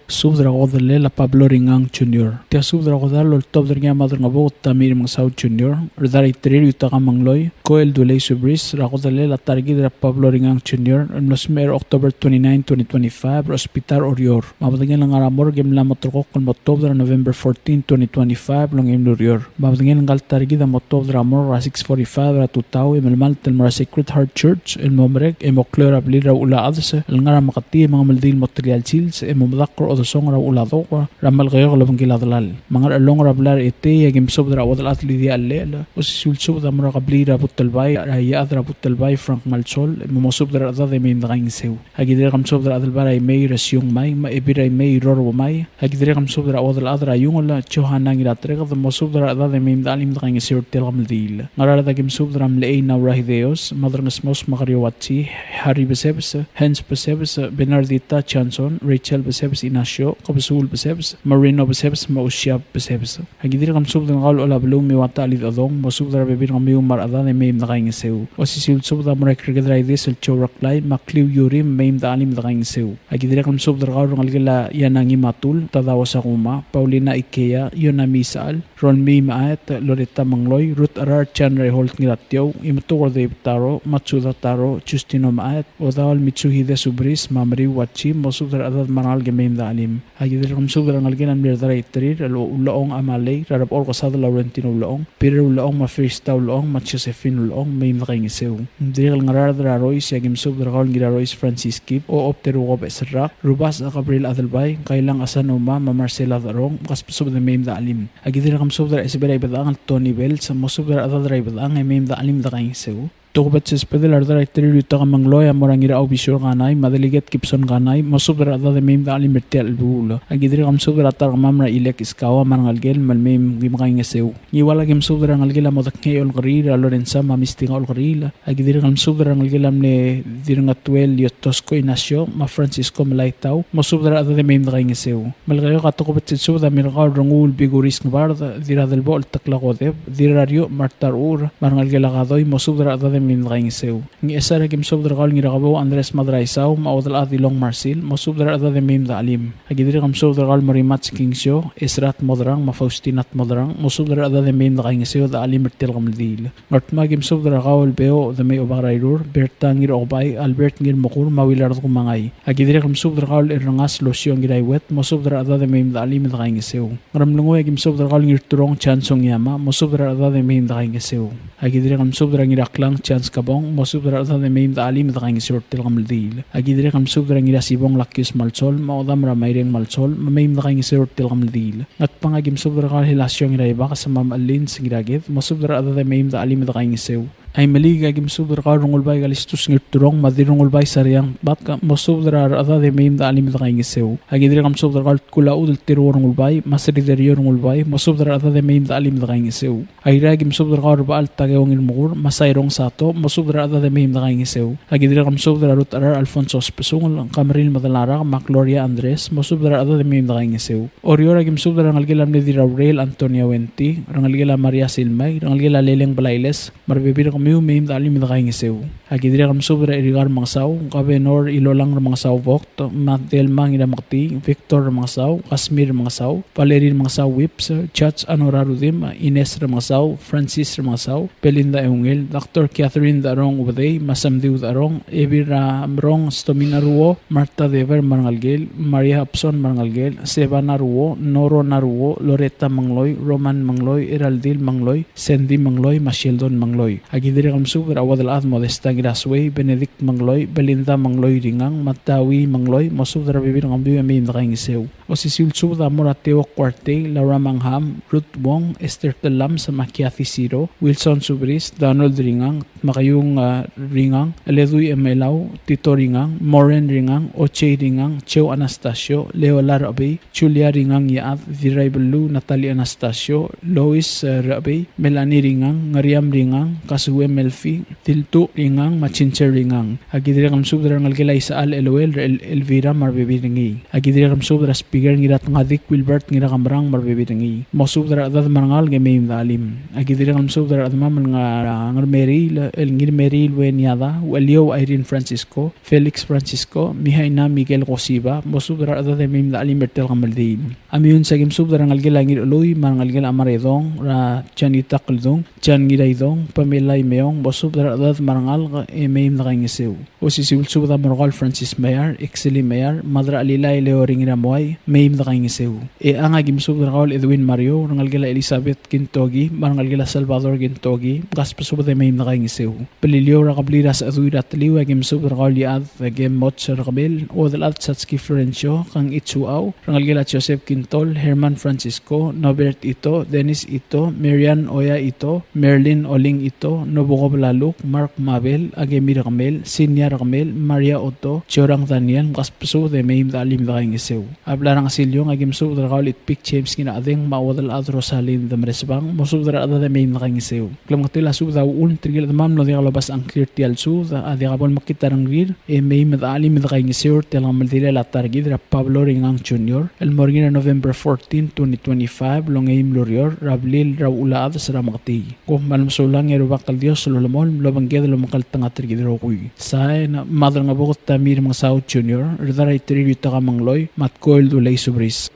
Subed er a kodellel a Pablo Ringang Junior. Tia subed er a kodall el oltobed er ngii a Madrengebuked Tommy Remengesau Junior, Rdar Iterir Yutaka Mengloi, Koel Dulei Subris, er a kodellel a ta er kid er a Pablo Ringang Junior, el mlo smecher er a October twenty-nine, twenty twenty-five, er a Hospital er a Oreor. Me a bedengel a ngar er a morgue e mla mo ulterekokl el mo tuobed er a November fourteen, twenty twenty-five, el ongeim el ureor. Me a bedengel ngka el ta er kid a mo tuobed er a morgue er a six forty-five er a tutau, e melemalt el mo er a Sacred Heart Church, el mo merek, e mo klou er a blil er a Uchul a Chades, el ngar er a Meketii, e mengemeldiil el mo telia el sils, e mo medakl er a odesongel er a Uchul a Dok er a Melekeok el obengkel a delal. Me a Ngerchelong er a blai er a Etei, e aki mesubed er a Uodelchad Lydia Llechel, osisiu el subed a mo er a kebliil er a Butelbai, er a Iechad er a Butelbai Frank Malsol, e mo mosubed er a rechedad e mei me dekaingeseu. Aki dirrek el mesubed er a Adelbai er a Imei er a Siung Mai, me a Ebil er a Imei Ror Umai. Aki dirrek el mesubed er a Uodelchad er a Iungel Johanna Ngiratereked, mosubed er a rechedad e mei me dechelim dekaingeseu er tia el kemeldiil. Ngaraard aki mesubed er a Mlechei Naura Hideos, Madrengesmos Makario Watsi, Harry Besebes, Hans Besebes, Bernardita Johnson, Rachel Besebes Inacio, Kebesuul Besebes, Marino Besebes, me a Usiab Besebes. Aki dirrek el mesubed er kau el Olabeluu Miwata Alidechedong, mosubed er a rebebil er kemiu me a rechedad e mei me dekaingeseu. Osisiu el subed a mo er a Ikreked er a Ides el Joe Reklai, me a Kliu Yuri, mei me dechelim dekaingeseu. Aki dirrek el mesubed er kau el rengelekel a Ianangi Matul, Tadao Sakuma, Paulina Ikea, Yonami Isechal, Rolmii Mechaet, Loretta Mengloi, Ruth Cherar, John Reinhold Ngiratiou, Imetuker Dave Taro, Matsuda Taro, Justino Mechaet, Odaol Mitsuhide Subris, me a Meriu Wachi, mosubed er a rechedad me a rengalek e mei me dechelim. Aki dirrek el mesubed er a rengelekel a mle Rdar a Iterir, el Ulechong Amalei, er a Rebechor Kesad Laurentino Ulechong, Peter Ulechong, me a Firsta Ulechong, me a Josephine Ulechong, mei me dekaingeseu. Dirrek el Ngaraard er a Rois, e aki mesubed er kau el Ngirarois Francis Kip, Ochob Teruko Becheserrak, Rubasech Gabriel Adelbai, Kailang Asanuma, me a Marcela Derong, mkasbesubed e mei me dechelim. Aki dirrek el mesubed er a Chesebei er a Ibedechang el Tony Bells, mosubed er a rechedad er a Ibedechang e mei me dechelim dekaingeseu. Tokubets el subedel a Rdaraiterir Yutaka Mengloi a mo er a Ngiraubisur Kanai, me a Delegate Gibson Kanai, mosubed er a rechedad e mei me de chelim er tia el chelebuul. Aki dirrek el mesubed er a ta er kemam er a Ilek Iskawa me a rengelekel me le mei me ki mekaingeseu. Ngiwal aki mesubed er a rengelekel a Modekngei Olkeriil, er a Lorenza me a Mistika Olkeriil. Aki dirrek el mesubed er a rengelekel a mle Dirngetuel Yotosko Ignacio, me a Francisco Melaitau, mosubed er a rechedad e mei me dekaingeseu. Melekeok a tokubets el subed a mo er kau el Renguul Bikuris Ngebard, Dirradelbochel Tekla Kodep, Dirrariuch Marta Rur, me a rengelekel a Kadoi, mosubed er a rechedad e mei me dekaingeseu. Ngchesar aki mesubed er kau el Ngirakebou Andres Madraisau, me a Uodelchad Ilong Marsil, mosubed er a rechedad e mei me dechelim. Aki dirrek el mesubed er kau el Morimach Kingsio, Esrat Modrang, me a Faustina Modrang, mosubed er a rechedad e mei me dekaingeseu, dechelim er tia el kemeldiil. Ngardmau aki mesubed er kau el Beouch Demei Obak er a Irur, Berta Ngirokebai, Albert Ngirmekur, me a Willard Kumangai. Aki dirrek el mesubed er kau el Errengas Losio Ngiraiuet, mosubed er a rechedad e mei me dechelim e dekaingeseu. Ngeremlengui aki mesubed er kau el Ngirturong Chance Ongiama, mosubed er a rechedad e mei me dekaingeseu. Aki dirrek el mesubed er a Ngiraklang Chance Kabong, mosubed er a rechedad e mei me dechelim e dekaingeseu er tia el kemeldiil. Aki dirrek el mesubed er a Ngirasibong Lakius Malsol, me a Odam er a Maireng Malsol, me mei me dekaingeseu er tia el kemeldiil. Ngatpang aki mesubed er kau el Helasio Ngiraibakes me a Melins Ngiraked, mosubed er a rechedad e mei me dechelim e dekaingeseu. Aimeliik aki mesubed er kau el Rengulbai Kalistus Ngirturong, me a Dirrengulbai Sariang Bak, mosubed er a rechedad e mei me dechelim e dekaingeseu. Aki dirrek el mesubed er kau el Tkulaud el Teruo Rengulbai, me a Sriderio Rengulbai, mosubed er a rechedad e mei me dechelim e dekaingeseu. Airai aki mesubed er kau el Rebechall Takeo Ngirmekur, me a Sairong Sato, mosubed er a rechedad e mei me dekaingeseu. Aki dirrek el mesubed er a Rutecherar Alfonso Spesungel, Kameril Medalarak, me a Gloria Andres, mosubed er a rechedad e mei me dekaingeseu. Oreor aki mesubed er a rengelekel a mle Dirraurel Antonia Wenti, rengelekel a Maria Silmai, rengelekel a Leleng Blailes, me a rebebil er kemiu mei me dechelim e dekaingeseu. Aki dirrek el mesubed er a Erika Remengesau, Kabenor Ilolang Remengesau Vogt, me a Delma Ngirameketii, Victor Remengesau, Kasmir Remengesau, Valerie Remengesau Whipps, Judge Anora Rudimch, Ines Remengesau, Francis Remengesau, Belinda Eungel, Doctor Catherine Darong Ubedei, me a Semdiu Darong, Ebil er a Merong Stomina Ruo, Martha Dever me a rengelekel, Maria Hobson me a rengelekel, Seba Naruo, Noro Naruo, Loretta Mengloi, Roman Mengloi, Eraldil Mengloi, Sandy Mengloi, me a Sheldon Mengloi. Aki dirrek el mesubed er a Uodelchad Modesta Ngirasuei, Benedict Mengloi, Belinda Mengloi Ringang, me a Tawi Mengloi, mosubed er a rebebil er kemiu e mei me dekaingeseu. Osisiu el subed a mo er a Teo Kuartei, Laura Mangham, Ruth Wong, Esther Tellames, me a Kathy Siro, Wilson Subris, Donald Ringang, Makayung, a, Ringang, Eledui Emelau, Tito Ringang, Maureen Ringang, Ochei Ringang, Joe Anastasio, Leola Rechebei, Julia Ringang Iechad, Dirraibeluu Natalie Anastasio, Lois, a, Rechebei, Melanie Ringang, Ngeriam Ringang, Kasue Melfi, Diltuch Ringang, me a Ginger Ringang. Aki dirrek el mesubed er a rengelekel a Isechal Eloel, er a El-, Elvira me a rebebil er ngii. Aki dirrek el mesubed er a Speaker Ngiratngadik Wilbert Ngirakemerang me a rebebil er ngii. Mosubed er a rechedad me a rengalek e mei me dechelim. Aki dirrek el mesubed er a rechedemam el ngar er a Ngermeriil, el Ngirmeriil Weniada, Ucheliou Irene Francisco, Felix Francisco, Mihaina Miguel Kosiba, mosubed er a rechedad e mei me dechelim er tia el kemeldiil. A Meyuns aki mesubed er a rengelekel a Ngirchelui me a rengelekel a Maredong, er a Janita Keldung, Jan Ngiraidong, Pamela Imeong, mosubed er a rechedad me a rengalek e mei me dekaingeseu. Osisiu el subed a mo er kau el Francis Meyar, Exely Meyar, Madrachelilai Leoring Iramuai, mei me dekaingeseu. Echang aki mesubed er kau el Edwin Mario, rengelekel a Elizabeth Kintoki, me a rengelekel a Salvador Kintoki, mkasbesubed e mei me dekaingeseu. Beliliou er a kebliil er a Sechedui er a Teliu, aki mesubed er kau el Iechad Kem Mots er Kebel, Uodelchad Satski Florencio, Kang Itsuau, rengelekel a Joseph Kintol, Herman Francisco, Norbert Ito, Dennis Ito, Marian Oya Ito, Merlin Oling Ito, Nobuko Blaluk, Mark Mabel, Akemi Rekemel, Sinia Rekemel, Maria Otto, Jorang Daniel, mkasbesubed e mei me dechelim e dekaingeseu. A blai er a Ngesiliong, aki mesubed er kau el Itpik James Ngirachedeng, me a Uodelchad Rosalind Demresbang, mosubed er a rechedad e mei me dekaingeseu. Klemengetel a subed a uchul me tirke el chedemam el mlo diak lobasech a ngklir er tia el subed, a diak bo lemekngit a rengrir, e mei me dechelim e dekaingeseu er tia el kemeldilel a ta er kid er a Pablo Ringang Junior, el mo er ngii er a November fourteen, twenty twenty-five, el ongeim el ureor, er a blil er a Uchulechad er a Meketii. Kom kmal mesulang e a Rubak el Dios a lolemolem el obengked el omekngeltengat er kid el rokui. Sain, Maderangebuked Tommy Remengesau Junior, Rdaraiterir Yutaka Mengloi, me a Tkoel Dulei Subris.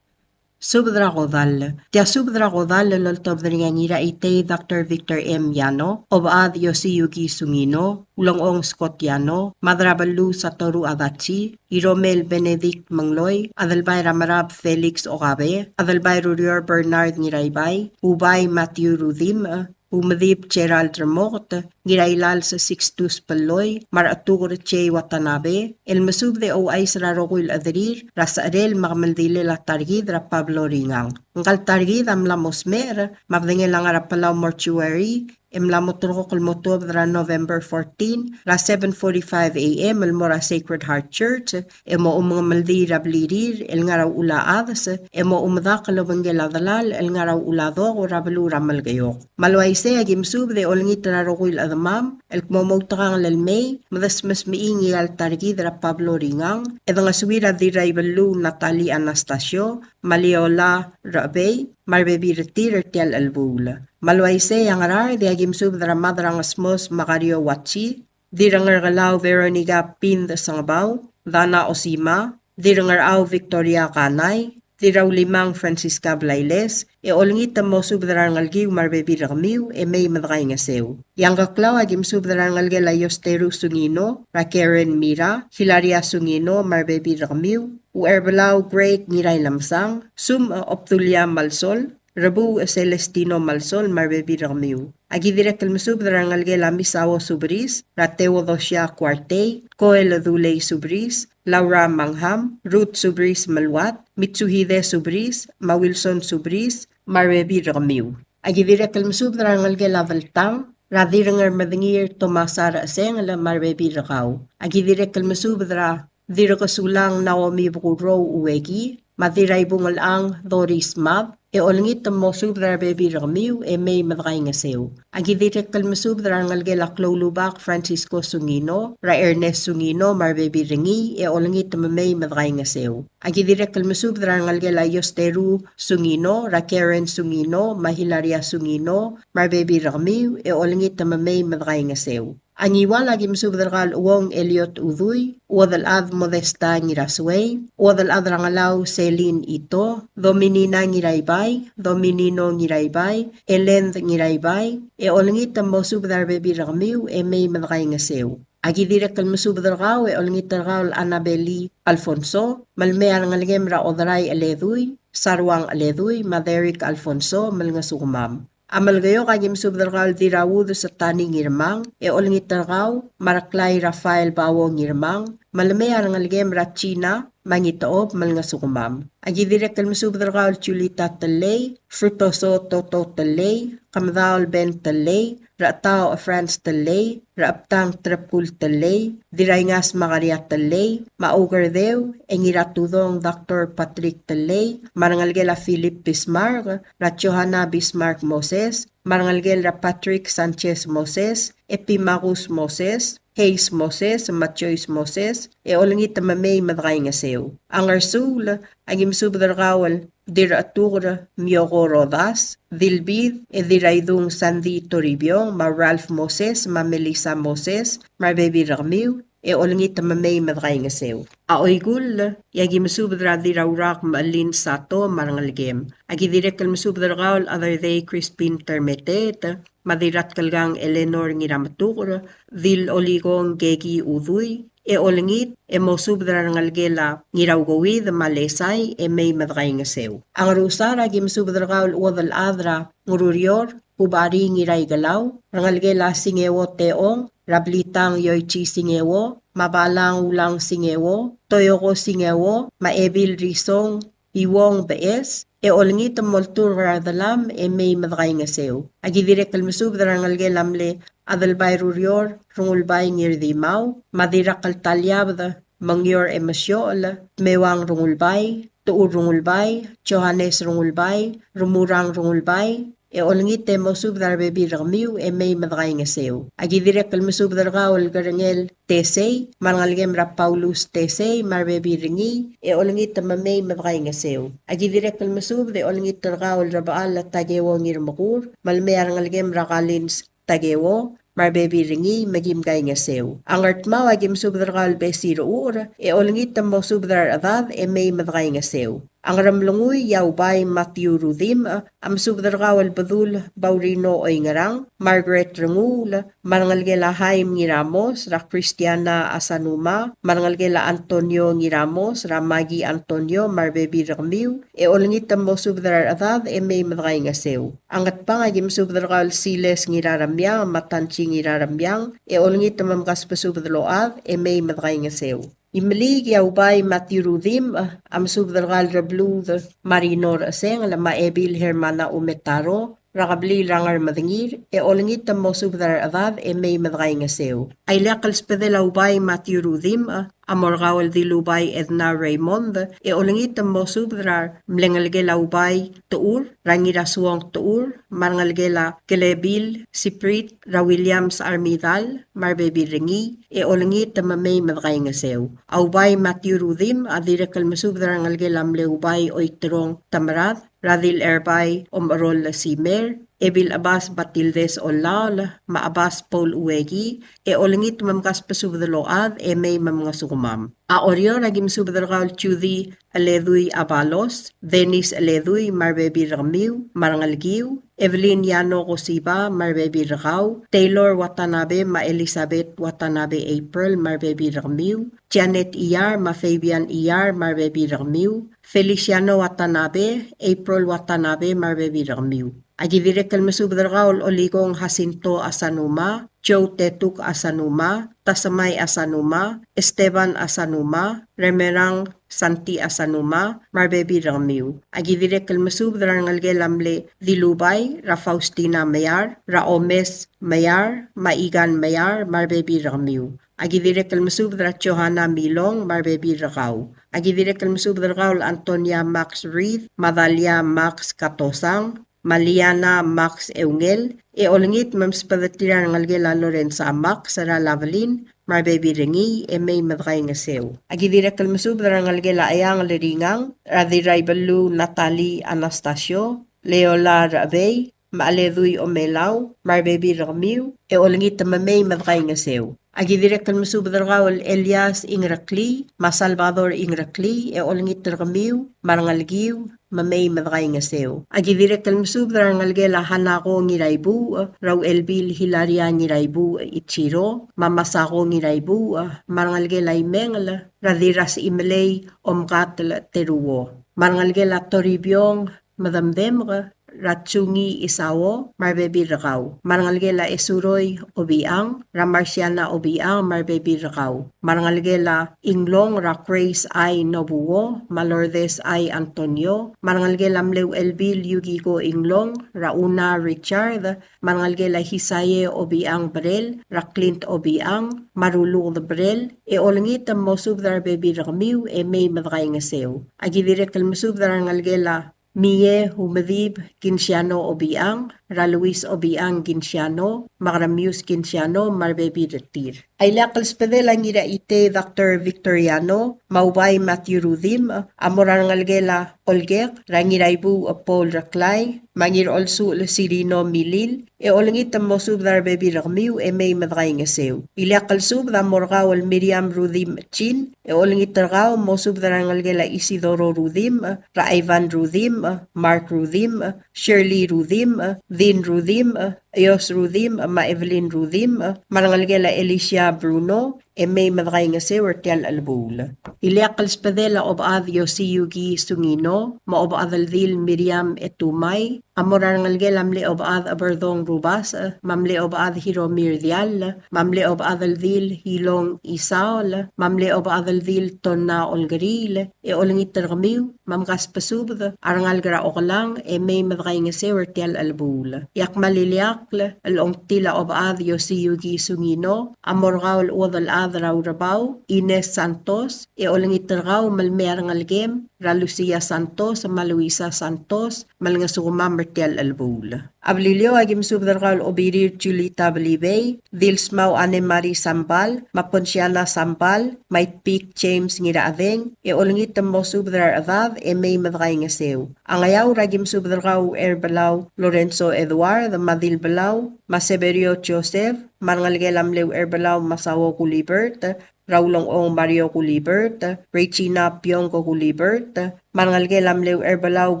Subed er a kodall. Tia subed er a kodall el oltobed er ngii a Ngiraitei Doctor Victor M. Yano, Obechad Yosiyuki Sungino, Ulengchong Scott Yano, Madrabeluu Satoru Adachi, Iromel Benedict Mengloi, Adelbai er a Merab Felix Okabe, Adelbai er Ureor Bernard Ngiraibai, Ubai Matthew Rudimch, Umedib Gerald Remoket, Ngirailals Sixtus Belloi, me a Rechetuker Jay Watanabe, el mesubed e ouchais er a rokui el chederir er a secherel me a kemeldilel a ta er kid er a Pablo Ringang. Ngka el ta er kid a mla mo smecher me a bedengel a ngar er a Palau Mortuary e mla mo ulterekokl el mo tuobed er a November fourteen, er a seven forty-five A M el mo er a Sacred Heart Church, e mo omengemeldiil er a blirir el ngar er a Uchul a Chades, e mo omedakl el obengkel a delal el ngar er a Uchul a Dok er a beluu er a Melekeok. Me a le uaisei a ki mesubed e olengit er a rokui el chedemam el kmo moutekangel el mei, me desmesmechii ngii a ta er kid er a Pablo Ringang, e dengesuir a Dirraibelluu Natalie Anastasio, me a Leola Rechebei, me a rebebil er tir er tia el chelebuul. Me a le uaisei a Ngaraard e a ki mesubed er a Mad er a Ngesmos Makario Watsi, Dirrengerkelau Veronica Pind Sengebau, Dana Osima, Dirrengerchau Victoria Kanai, Dirraulimang Francisca Blailes, e olengit el mosubed er a rengelekiu me a rebebil er kemiu e mei me dekaingeseu. E a Ngkeklau a ki mesubed er a rengelekel a Iosteru Sungino, er a Karen Mira, Hilaria Sungino me a rebebil er kemiu, Ucherbelau Greg Ngirailemesang, Sumech Obdulia Malsol, Rebuuch Celestino Malsol me a rebebil er kemiu. A ki dirrek el mesubed er a rengelekel a Misao Subris, er a Theodosia Kuartei, Koel Dulei Subris, Laura Mangham, Ruth Subris Meluat, Mitsuhide Subris, me a Wilson Subris, me a rebebil er kemiu. A ki dirrek el mesubed er a rengelekel a Beltang, er a Dirrengermedengir Tomasa Rechesengel me a rebebil er kau. A ki dirrek el mesubed er a Dirrekesulang Naomi Bekurrou Ueki, me a Dirraibungelchang Doris Mad, e olengit el mosubed er a rebebil er kemiu e mei me dekaingeseu. A ki dirrek el mesubed er a rengelekel a Kloulubak Francisco Sungino, er a Ernest Sungino me a rebebil er ngii, e olengit me mei me dekaingeseu. A ki dirrek el mesubed er a rengelekel a Iosteru Sungino, er a Karen Sungino me a Hilaria Sungino me a rebebil er kemiu, e olengit me mei me dekaingeseu. A Ngiwal a ki mesubed er kau el Uong Eliot Udui, Uodelchad Modesta Ngirasuei, Uodelchad er a Ngelau Celine Ito, Dominina Ngiraibai, Dominino Ngiraibai, Elend Ngiraibai, e olengit el mosubed er a rebebil er kemiu e mei me dekaingeseu. A ki dirrek el mesubed er kau e olengit er kau el Annabeli Alfonso, me le mei a rengelekem er a Oderai Eledui, Saruang Eledui, me a Derek Alfonso, me lengesukemam. A Melekeok a ki mesubed er kau el Dirraud Setani Ngirmang, e olengit er kau me a Reklai Rafael Bao Ngirmang, me le mei a rengelekem er a China me a Ngitechob, me lengesukemam. A ki dirrek el mesubed er kau el Julita Tellei, Frutoso Toto Tellei, Kemedaol Ben Tellei, Rechetau Franz Tellei, Rechebtang Trebkul Tellei, Diraingas Makaria Tellei, me a Oukerdeu e Ngiratudong Doctor Patrick Tellei, me a rengelekel a Philip Bismarck, er a Johanna Bismarck Moses, me a rengelekel er a Patrick Sanchez Moses, Epimagus Moses, Hayes Moses, me a Joyce Moses, e olengit me mei me dekaingeseu. A Ngersuul a ki mesubed er kau el Dirrechetuker Mioko Rodas, Dilbid e Diraidung Sandy Toribiong, me a Ralph Moses, me a Melissa Moses, me a rebebil er kemiu, e olengit me mei me dekaingeseu. A Oikull, e a ki mesubed er a Dirraurak me a Lynn Sato me a rengelekem. A ki dirrek el mesubed er kau el Aderdei Crispin Termeteet, me a Dirratkelkang Eleanor Ngirametuker, Dil Olikong Keki Udui, e olengit e mosubed er a rengelekel a Ngiraukouid me a Lesai e mei me dekaingeseu. A Ngerusar a ki mesubed er kau el Uodelchad er a Ngerurior, Kubari Ngiraikelau, rengelekel a Singeo Teong, er a Blitang Yoichi Singeo, me a Balang Ulang Singeo, Toyoko Singeo, me a Ebil Risong, Iuong Beches, e olengit me olturk er a redelam e mei me dekaingeseu. A ki dirrek el mesubed er a rengelekel a mle Adelbai Rurior, Rengulbai Ngirdimau, me a Dirrakeltaliabed Mengior Emesiochel, Meuang Rengulbai, Tuur Rengulbai, Johannes Rengulbai, Remurang Rengulbai, e olengit e mosubed er a rebebil er kemiu e mei me dekaingeseu. A ki dirrek el mesubed er kau el Kerengel Tesei, me a rengelekem er a Paulus Tesei, me a rebebil er ngii, e olengit me mei me dekaingeseu. A ki dirrek el mesubed e olengit er kau el Rebechall Takeo Ngirmekur, me le mei a rengelekem er a Kalins Takeo, me a rebebil er ngii, me kim kaingeseu. A Ngardmau a ki mesubed er kau el Besir Ucher, e olengit me mosubed er a rechedad e mei me dekaingeseu. A Ngeremlengui, Iaubai Matthew Rudimch, a mesubed er kau el Bedul Baurino Oingerang, Margaret Renguul, me a rengelekel a Haim Ngiramos, er a Christiana Asanuma, me a rengelekel a Antonio Ngiramos, er a Maggie Antonio, me a rebebil er kemiu, e olengit me mosubed er a rechedad e mei me dekaingeseu. A Ngatpang a ki mesubed er kau el Siles Ngiraremiang, me a Tanchi Ngiraremiang, e olengit me mkasbesubed el ochad e mei me dekaingeseu. Imeliik, Iaubai Matthew Rudimch, a mesubed er kau el Rebluud Marino Rechesengel, me a Ebil Hermana Umetaro, er a kebliil er a Ngermedengir, e olengit el mosubed er a rechedad e mei me dekaingeseu. A ileakl el sbedel a Ubai Matthew Rudimch, a mo er kau el Dilubai Edna Raymond, e olengit el mosubed er a mle ngelekel a Ubai Techur, er a Ngirasuong Techur, me a rengelekel a Kelebil Siprit, er a Williams Armidal, me a rebebil er ngii, e olengit me mei me dekaingeseu. A Ubai Matthew Rudimch a dirrek el mesubed er a rengelekel a mle Ubai Oiterong Temerad, er a Dilerbai Omecherol Simer, Ebil Chebas Batildes Ollaol, me a Chebas Paul Ueki, e olengit me mkasbesubed el ochad, e mei me mngesukemam. A Oreor a ki mesubed er kau el Judy Eledui Abalos, Dennis Eledui, me a rebebil er kemiu, me a rengelekiu, Evelyn Yano Kosiba, me a rebebil er kau, Taylor Watanabe, me a Elizabeth Watanabe April, me a rebebil er kemiu, Janet Iyar, me a Fabian Iyar, me a rebebil er kemiu, Feliciano Watanabe, April Watanabe, me a rebebil er kemiu. A ki dirrek el mesubed er kau el Olikong Jacinto Asanuma, Joe Tetuk Asanuma, Tasemai Asanuma, Esteban Asanuma, Remerang Santi Asanuma, me a rebebil er kemiu. A ki dirrek el mesubed er a rengelekel a mle Dilubai, er a Faustina Meyar, er a Omes Meyar, me a Igan Meyar, me a rebebil er kemiu. A ki dirrek el mesubed er a Johanna Milong, me a rebebil er kau. A ki dirrek el mesubed er kau el Antonia Max Reed, me a Dalia Max Katosang, me a Liana Max Eungel, e olengit me msbedeterir a rengelekel a Lorenza Max, er a Lavelin, me a rebebil er ngii, e mei me dekaingeseu. A ki dirrek el mesubed er a rengelekel a Eang el Ringang, er a Dirraibeluu Natalie Anastasio, Leola Rechebei, me a Ledui Omelau, me a rebebil er kemiu, e olengit me mei me dekaingeseu. A ki dirrek el mesubed er kau el Elias Ingereklii, me a Salvador Ingereklii, e olengit er kemiu, me a rengelekiu, me mei me dekaingeseu. A ki dirrek el mesubed er a rengelekel a Hanako Ngiraibuuch, er a Uchelbil Hilaria Ngiraibuuch Ichiro, me a Masako Ngiraibuuch, me a rengelekel a Imengel, er a Dirrasichimelei Omkatel Teruo, me a rengelekel a Toribiong, Medemdemk, er a Tsungi Isao, me a rebebil er kau. Me a rengelekel a Esuroi Obichang, er a Marciana Obichang, me a rebebil er kau. Me a rengelekel a Inglong, er a Grace I. Nobuo, me a Lourdes I. Antonio, me a rengelekel a mle Uchelbil Yukiko Inglong, er a Una Richard, me a rengelekel a Hisaie Obichang Brel, er a Clint Obichang, me a Ruluked Brel, e olengit me mosubed er a rebebil er kemiu, e mei me dekaingeseu. A ki dirrek el mesubed er a rengelekel a Mie Umedib Kinsiano Obichang, er a Luis Obichang Kinsiano, me a Keremius Kinsiano, me a rebebil er tir. A ileakl el sbedel a Ngiraitei Doctor Victoriano, me a Ubai Matthew Rudimch, a mo er a rengelekel a Olkek, er a Ngiraibuuch Paul Reklai, me a Ngirolsuchel Sirino Milil, e olengit me mosubed er a rebebil er kemiu, e mei me dekaingeseu. Ileakl el subed a mo er kau el Miriam Rudimch Chin, e olengit er kau, mosubed er a rengelekel a Isidoro Rudimch, er a Ivan Rudimch, Mark Rudimch, Shirley Rudimch, Dean Rudimch, Eos Rudimch, me a Evelyn Rudimch, me a rengelekel a Alicia Bruno, e mei me dekaingeseu er tia el chelebuul. Ileakl el sbedel a Obechad Yosiyuki Sungino, me a Obechad el Dil Miriam Etumai, a mo er a rengelekel a mle Obechad Eberdong Rubasech, me a mle Obechad Hiromir Diall, me a mle Obechad el Dil Hilong Isaol, me a mle Obechad el Dil Tonna Olkeriil, e olengit er kemiu, me mkasbesubed a rengalek er a Okelang, e mei me dekaingeseu er tia el chelebuul. E a kmal ileakl el ongtil a Obechad Yosiyuki Sungino, a mo er kau el chuodel chad er a Urebau, Ines Santos, e olengit er kau me le mei a rengelekem, er a Lucia Santos, me a Luisa Santos, me lengesukemam er tia el chelebuul. A Beliliou a ki mesubed er kau el Obirir Julita Belibei, Dilsmau Anne Marie Sambal, me a Ponsiana Sambal, me a Itpik James Ngirachedeng, e olengit me mosubed er a rechedad, e mei me dekaingeseu. A Ngeaur a ki mesubed er kau Ucherbelau Lorenzo Edward, me a Dilbelau, me a Severio Joseph, me a rengelekel a mle Ucherbelau Masao Gulibert, er a Ulengchong Mario Gulibert, Regina Piongo Gulibert, me a rengelekel a mle Ucherbelau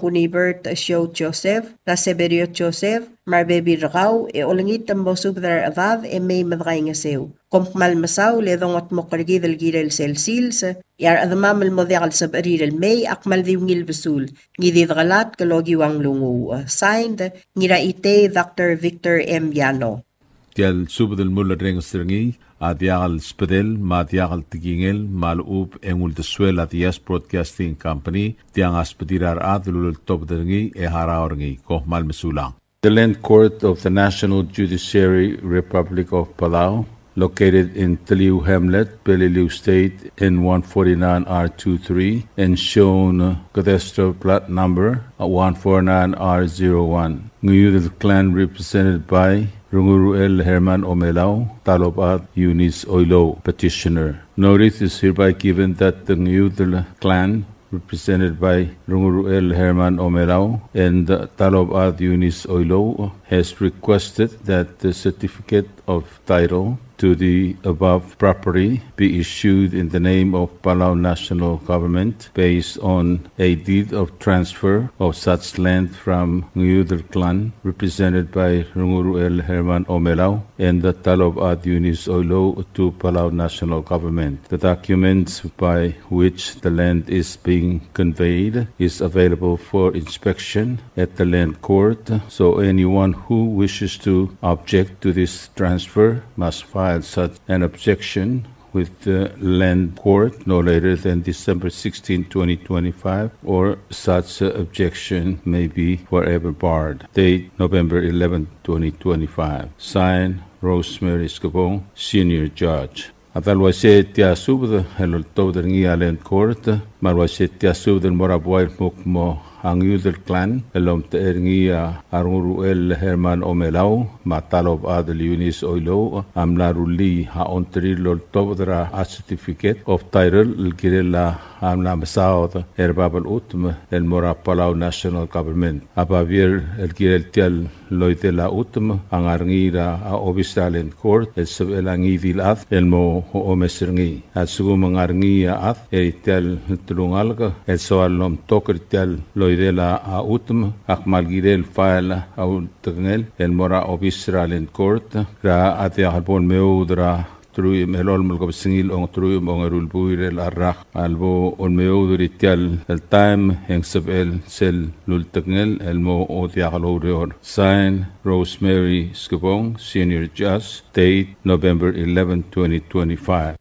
Gunibert Show Joseph, er a Severio Joseph, me a rebebil er kau, e olengit me mosubed er a rechedad, e mei me dekaingeseu. Kom kmal mesaul e dongetmokl er kid el kirel sel sils, e a rechedemam el mo diak el sebechir el mei, a kmal di ungil besul. Ngii di dekelatk el okiu a nglunguuch. Signed, Ngiraitei Doctor Victor M. Yano. Tia el subed el mulerrenges er ngii a diak el sbedel me a diak el tekingel me a lechub e ng uldesuel a Diaz Broadcasting Company, tiang a sbedir a rechad el uleltobed er ngii e harau er ngii. Kom kmal mesulang. The Land Court of the National Judiciary, Republic of Palau, located in Teliu Hamlet, Peleliu State, in one forty-nine R twenty-three, and shown, uh, cadastral plat number, uh, one four nine R zero one. Ngiudel clan represented by Runguru L. Herman Omelau, Talobad Eunice Oilouch, petitioner. Notice is hereby given that the Ngiudel clan represented by Runguru L. Herman Omelau and Talobad Eunice Oilouch, has requested that the certificate of title to the above property be issued in the name of Palau National Government based on a deed of transfer of such land from Ngiudel clan, represented by Runguru L. Herman Omelau and Talobad Eunice Oilouch, to Palau National Government. The documents by which the land is being conveyed is available for inspection at the Land Court, so anyone who wishes to object to this transfer must file such an objection with the Land Court no later than December sixteenth, twenty twenty-five, or such objection may be forever barred. Date, November eleventh, twenty twenty-five. Signed, Rosemary Skebong, Senior Judge. A dal uaisei tia subed el oltobed er ngii a Land Court, me a le uaisei tia subed el mo er a buai el kmo a Ngiudel clan el omtechei er ngii a Runguru L. Herman Omelau me a Talobad Eunice Oilouch a mla rullii a ongtir el oltobed er a certificate of title el kirel a mla mesaod er bab el chutem el mo er a Palau National Government. A babier el kirel tia el loidel a chutem a ngar er ngii er a obis er a Land Court el sebechel a ngii di el chad el mo omes er ngii. A lsekum ng ngar er ngii a chad er tia el telungalek el soal el omtok er tia el loidel a chutem, a kmal kirel el file a ultekngel el mo er a obis er a Land Court er a diak el bo lemeoud er a teruich me a elolem el kebesengil a ongeteruich me a ongeru el buil er a rak. A lebo lemeoud er tia el taem e ng sebechel sel ultekngel el mo diak loureor. Sign, Rosemary Skebong, Senior Judge. Date, November eleventh, twenty twenty-five.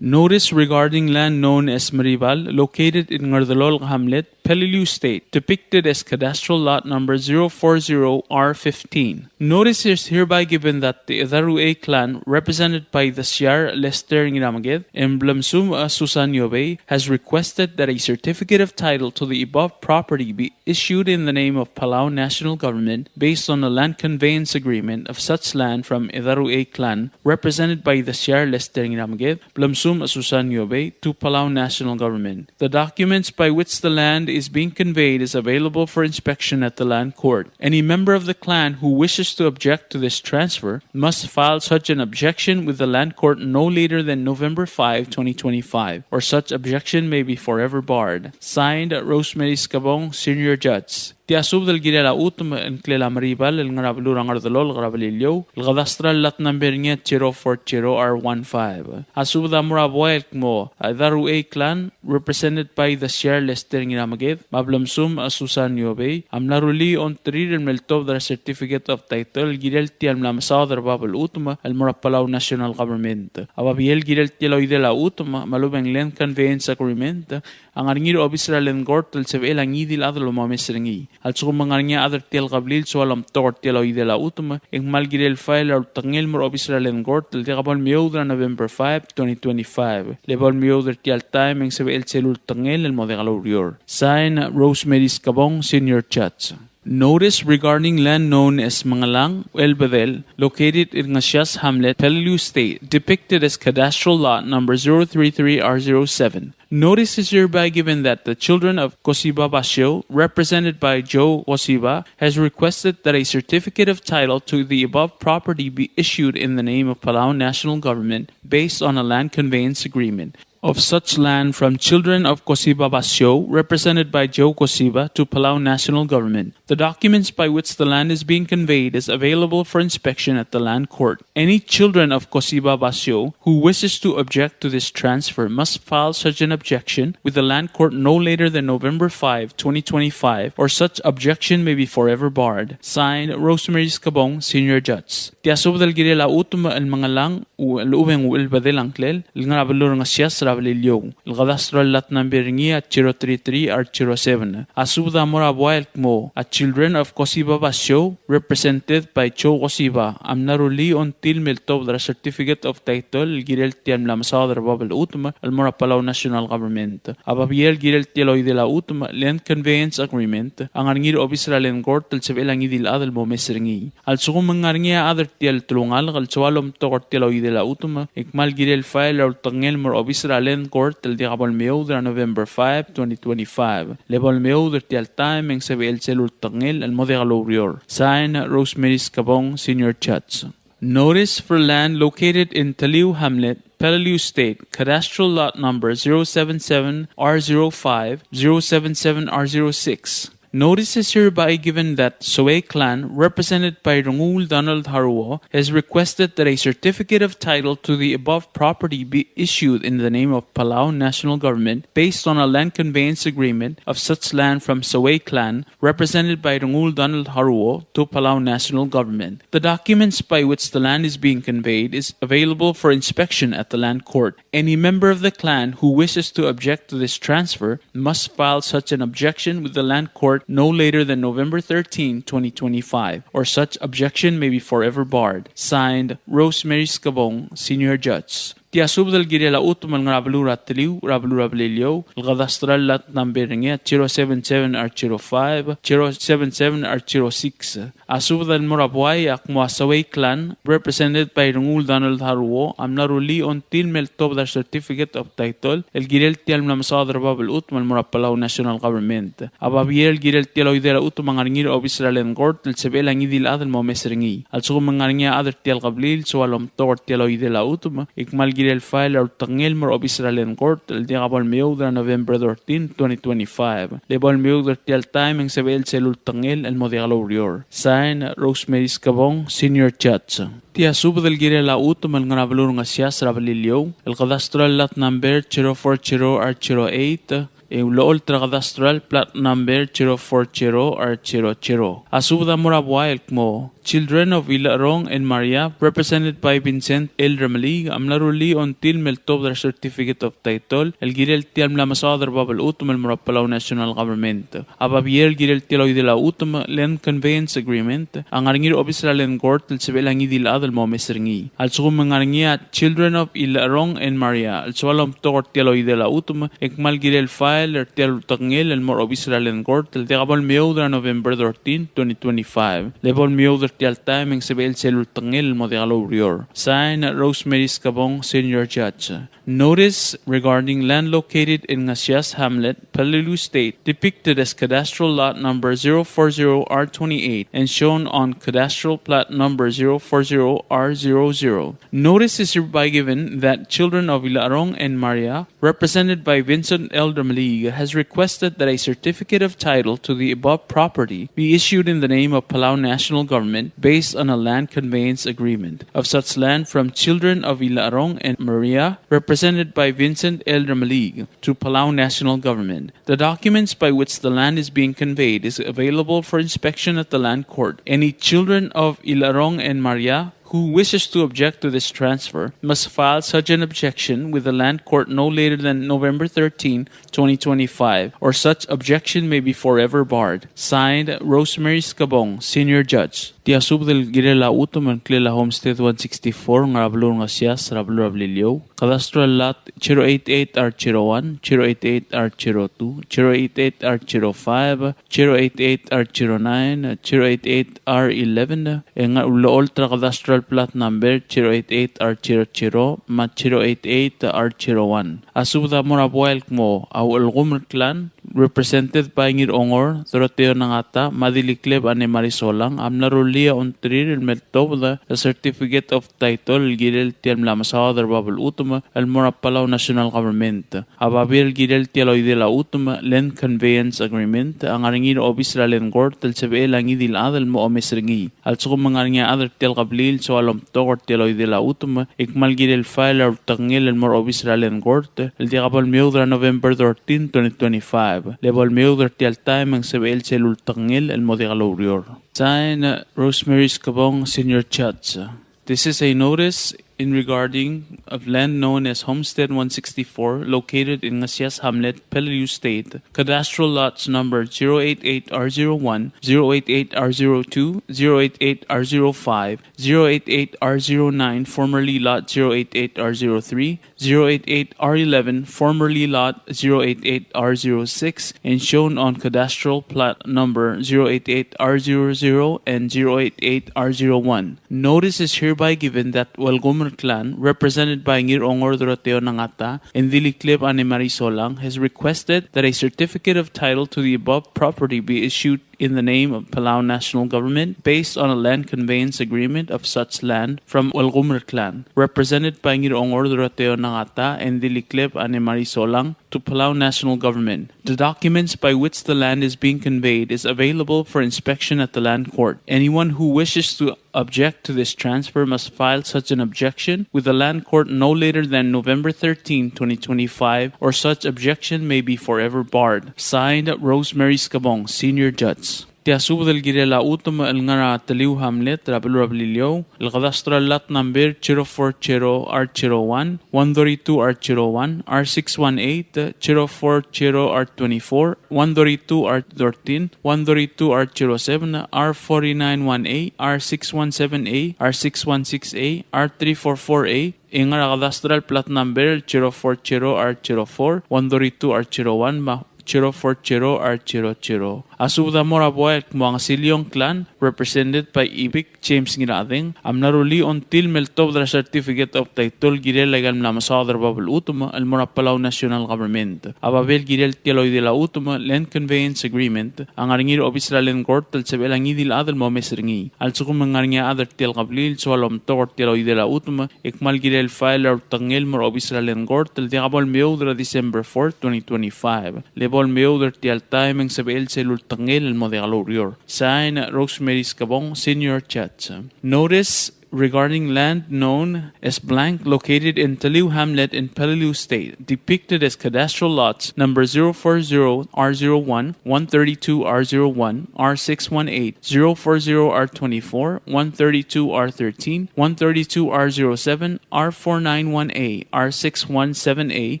Notice regarding land known as Meribal, located in Ngerdelolk Hamlet, Peleliu State, depicted as cadastral lot number zero four zero R fifteen. Notice is hereby given that the Edaruei clan, represented by the Siar Lester Ngiramaged and Blemsum, uh, Susan Yobei, has requested that a certificate of title to the above property be issued in the name of Palau National Government based on a land conveyance agreement of such land from Edaruei clan, represented by the Siar Lester Ngiramaged, Blemsum, uh, Susan Yobei, to Palau National Government. The documents by which the land is being conveyed is available for inspection at the Land Court. Any member of the clan who wishes to object to this transfer must file such an objection with the Land Court no later than November five, twenty twenty-five, or such objection may be forever barred. Signed, Rosemary Skebong, Senior Judge. Tia subed el kirel a chutem el ngklel a Meribal el ngar er a beluu er a Ngerdelolk er a Beliliou, el cadastral lot number er ngii a zero four zero R one five. A subed a mo er a buai el kmo a Edaruei clan, represented by the Siar Lester Ngiramaged me a Blemsum, a Susan Yobei, a mla rullii a ongtirir el meltobed er a certificate of title el kirel tia el mla mesaod er bab el chutem el mo er a Palau National Government. A babier el kirel tia el oidel a chutem me a lobeng land conveyance agreement a ngar er ngii er a obis er a Land Court el sebechel a ngii di el chad el mo omes er ngii. A lsekum ng ngar er ngii a chad er tia el kebliil el soal el omtok er tia el oidel a chutem, e ng kmal kirel el file a ultekngel el mo er a obis er a Land Court el diak bo lemeoud er a November five, twenty twenty-five. Le bo lemeoud er tia el taem e ng sebechel sel ultekngel el mo diak loureor. Sign, Rosemary Skebong, Senior Judge. Notice regarding land known as Mengelang El Bedel, located in Ngesias Hamlet, Peleliu State, depicted as cadastral lot number zero three three R zero seven. Notice is hereby given that the children of Kosiba Basio, represented by Joe Kosiba, has requested that a certificate of title to the above property be issued in the name of Palau National Government based on a land conveyance agreement of such land from children of Kosiba Basio, represented by Joe Kosiba, to Palau National Government. The documents by which the land is being conveyed is available for inspection at the Land Court. Any children of Kosiba Basio who wishes to object to this transfer must file such an objection with the Land Court no later than November five, twenty twenty-five, or such objection may be forever barred. Signed, Rosemary Skebong, Senior Judge. Tia subed el kirel a chutem el Mengelang Uchelubeng Uchelbedel a ngklel el ngar er a beluu er a Ngesias er a Beliliou. El cadastral lot number er ngii a zero three three R zero seven. A subed a mo er a buai el kmo a Children of Kosiba Basio, represented by Joe Kosiba, a mla rullii a ongtil me ltobed er a certificate of title el kirel tia el mla mesaod er a bab el chutem el mo er a Palau National Government. A babier el kirel tia el oidel a chutem, land conveyance agreement, a ngar er ngii er a obis er a Land Court el sebechel a ngii di el chad el mo omes er ngii. A lsekum ng ngar er ngii a chad er tia el telungalek el soal omtok er tia el oidel a chutem, e kmal kirel file er a ultekngel el mo er a obis er a Land Court el diak bo lemeoud er a November five, twenty twenty-five. Le bo lemeoud er tia el taem e ng sebechel sel ultekngel el mo diak loureor. Sign, Rosemary Skebong, Senior Judge. Notice for land located in Teliu Hamlet, Peleliu State, cadastral lot number zero seven seven R zero five, zero seven seven R zero six. Notice is hereby given that Soei Clan, represented by Rengul Donald Haruo, has requested that a certificate of title to the above property be issued in the name of Palau National Government based on a land conveyance agreement of such land from Soei Clan, represented by Rengul Donald Haruo, to Palau National Government. The documents by which the land is being conveyed is available for inspection at the Land Court. Any member of the clan who wishes to object to this transfer must file such an objection with the Land Court no later than November thirteen, twenty twenty-five, or such objection may be forever barred. Signed, Rosemary Skebong, Senior Judge. Tia subed el kirel a chutem el ngar er a beluu er a Teliu, er a beluu er a Beliliou, el cadastral lot number er ngii a zero seven seven R zero five, zero seven seven R zero six. A subed el mo er a buai a kmo a Soei Clan, represented by Rengul Donald Haruo, a mla rullii a ongtil me ltobed a certificate of title el kirel tia el mla mesaod er a bab el chutem el mo er a Palau National Government. A babier el kirel tia el oidel a chutem a ngar er ngii er a obis er a Land Court el sebechel a ngii di el chad el mo omes er ngii. A lsekum ng ngar er ngii a chad er tia el kebliil el soal omtok er tia el oidel a chutem, e kmal kirel file er a ultekngel el mo er a obis er a Land Court el diak bo lemeoud er a November thirteen, twenty twenty-five. Le bo lemeoud er tia el taem e ng sebechel sel ultekngel el mo diak loureor. Sign, Rosemary Skebong, Senior Judge. Tia subed el kirel a chutem el ngar er a beluu er a Ngesias er a Beliliou, el cadastral lot number zero four zero R zero eight, e ulecholt er a cadastral plat number zero four zero R zero zero. A subed a mo er a buai el kmo Children of Ilecherong and Maria, represented by Vincent L. Remeliik, a mla rullii a ongtil me ltobed er a certificate of title el kirel tia el mla mesaod er a bab el chutem el mo er a Palau National Government. A babier el kirel tia el oidel a chutem, land conveyance agreement, a ngar er ngii er a obis er a Land Court el sebechel a ngii di el chad el mo omes er ngii. A lsekum ng ngar er ngii a Children of Ilecherong and Maria el soal omtok er tia el oidel a chutem, e kmal kirel file er tia el ultekngel el mo er a obis er a Land Court el diak bo lemeoud er a November thirteen, twenty twenty-five. Le bo lemeoud er tia el taem e ng sebechel sel ultekngel el mo diak loureor. Sign, Rosemary Skebong, Senior Judge. Notice regarding land located in Ngasias Hamlet, Peleliu State, depicted as cadastral lot number zero four zero R twenty-eight and shown on cadastral plat number zero four zero R zero zero. Notice is hereby given that Children of Ilarong and Maria, represented by Vincent L. Dramalig, has requested that a certificate of title to the above property be issued in the name of Palau National Government based on a land conveyance agreement of such land from Children of Ilarong and Maria, represented by Vincent L. Dramalig, to Palau National Government. The documents by which the land is being conveyed is available for inspection at the Land Court. Any Children of Ilarong and Maria who wishes to object to this transfer must file such an objection with the Land Court no later than November thirteen, twenty twenty-five, or such objection may be forever barred. Signed, Rosemary Skebong, Senior Judge. Tia subed el kirel a chutem el ngklel a Homestead one sixty-four, ngar er a beluu er a Ngasias, er a beluu er a Beliliou. Cadastral lot zero eight eight R zero one, zero eight eight R zero two, zero eight eight R zero five, zero eight eight R zero nine, zero eight eight R eleven, e ng ulecholt er a cadastral plat number zero eight eight R zero zero me a zero eight eight R zero one. A subed a mo er a buai el kmo a Uchelkumer Clan, represented by Ngirongor Doroteo Nangata me a Dilikleb Anne Marie Solang, a mla rullii a ongtirir el me ltobed a certificate of title el kirel tia el mla mesaod er a bab el chutem el mo er a Palau National Government. A babier el kirel tia el oidel a chutem, land conveyance agreement, a ngar er ngii er a obis er a Land Court el sebechel a ngii di el chad el mo omes er ngii. A lsekum ng ngar er ngii a chad er tia el kebliil el soal omtok er tia el oidel a chutem, e kmal kirel file a ultekngel el mo er a obis er a Land Court el diak bo lemeoud er a November thirteen, twenty twenty-five. Le bo lemeoud er tia el taem e ng sebechel sel ultekngel el mo diak loureor. Sign, Rosemary Skebong, Senior Judge. This is a notice in regarding of land known as Homestead one sixty-four, located in Ngesias Hamlet, Peleliu State, cadastral lots number zero eight eight R zero one, zero eight eight R zero two, zero eight eight R zero five, zero eight eight R zero nine, formerly lot zero eight eight R zero three, zero eight eight R eleven, formerly lot zero eight eight R zero six, and shown on cadastral plat number zero eight eight R zero zero and zero eight eight R zero one. Notice is hereby given that Huelgumer Clan, represented by Ngirongor Doroteo Nangata and Dilikleb Anne Marie Solang, has requested that a certificate of title to the above property be issued in the name of Palau National Government based on a land conveyance agreement of such land from Huelgumer Clan, represented by Ngirongor Doroteo Nangata and Dilikleb Anne Marie Solang, to Palau National Government. The documents by which the land is being conveyed is available for inspection at the Land Court. Anyone who wishes to object to this transfer must file such an objection with the Land Court no later than November thirteen, twenty twenty-five, or such objection may be forever barred. Signed, Rosemary Skebong, Senior Judge. Tia subed el kirel a chutem el ngar er a Teliu Hamlet er a beluu er a Beliliou, el cadastral lot number zero four zero R zero one, one thirty-two R zero one, R six one eight, zero four zero R twenty-four, one thirty-two R thirteen, one thirty-two R zero seven, R forty-nine one A, R six one seven A, R six one six A, R three four four A, e ngar er a cadastral plat number zero four zero R zero four, one thirty-two R zero one, me a zero four zero R zero zero. A subed a mo er a buai el kmo a Ngesiliong Clan, represented by Ibik James Ngirachedeng, a mla rullii a ongtil me ltobed er a certificate of title el kirel aika el mla mesaod er a bab el chutem el mo er a Palau National Government. A babier el kirel tia el oidel a chutem, land conveyance agreement, a ngar er ngii er a obis er a Land Court el sebechel a ngii di el chad el mo omes er ngii. A lsekum e ng ngar er ngii a chad er tia el kebliil el soal omtok er tia el oidel a chutem, e kmal kirel el file er a ultekngel el mo er a obis er a Land Court el diak bo lemeoud er a December four, twenty twenty-five. Le bo lemeoud er tia el taem e ng sebechel sel ultekngel el mo diak loureor. Sign, Rosemary Skebong, Senior Judge. Notice regarding land known as blank located in Teliu Hamlet in Peleliu State, depicted as cadastral lots number zero four zero R zero one, one thirty-two R zero one, R six one eight, zero four zero R twenty-four, one thirty-two R thirteen, one thirty-two R zero seven, R four nine one A, R six one seven A,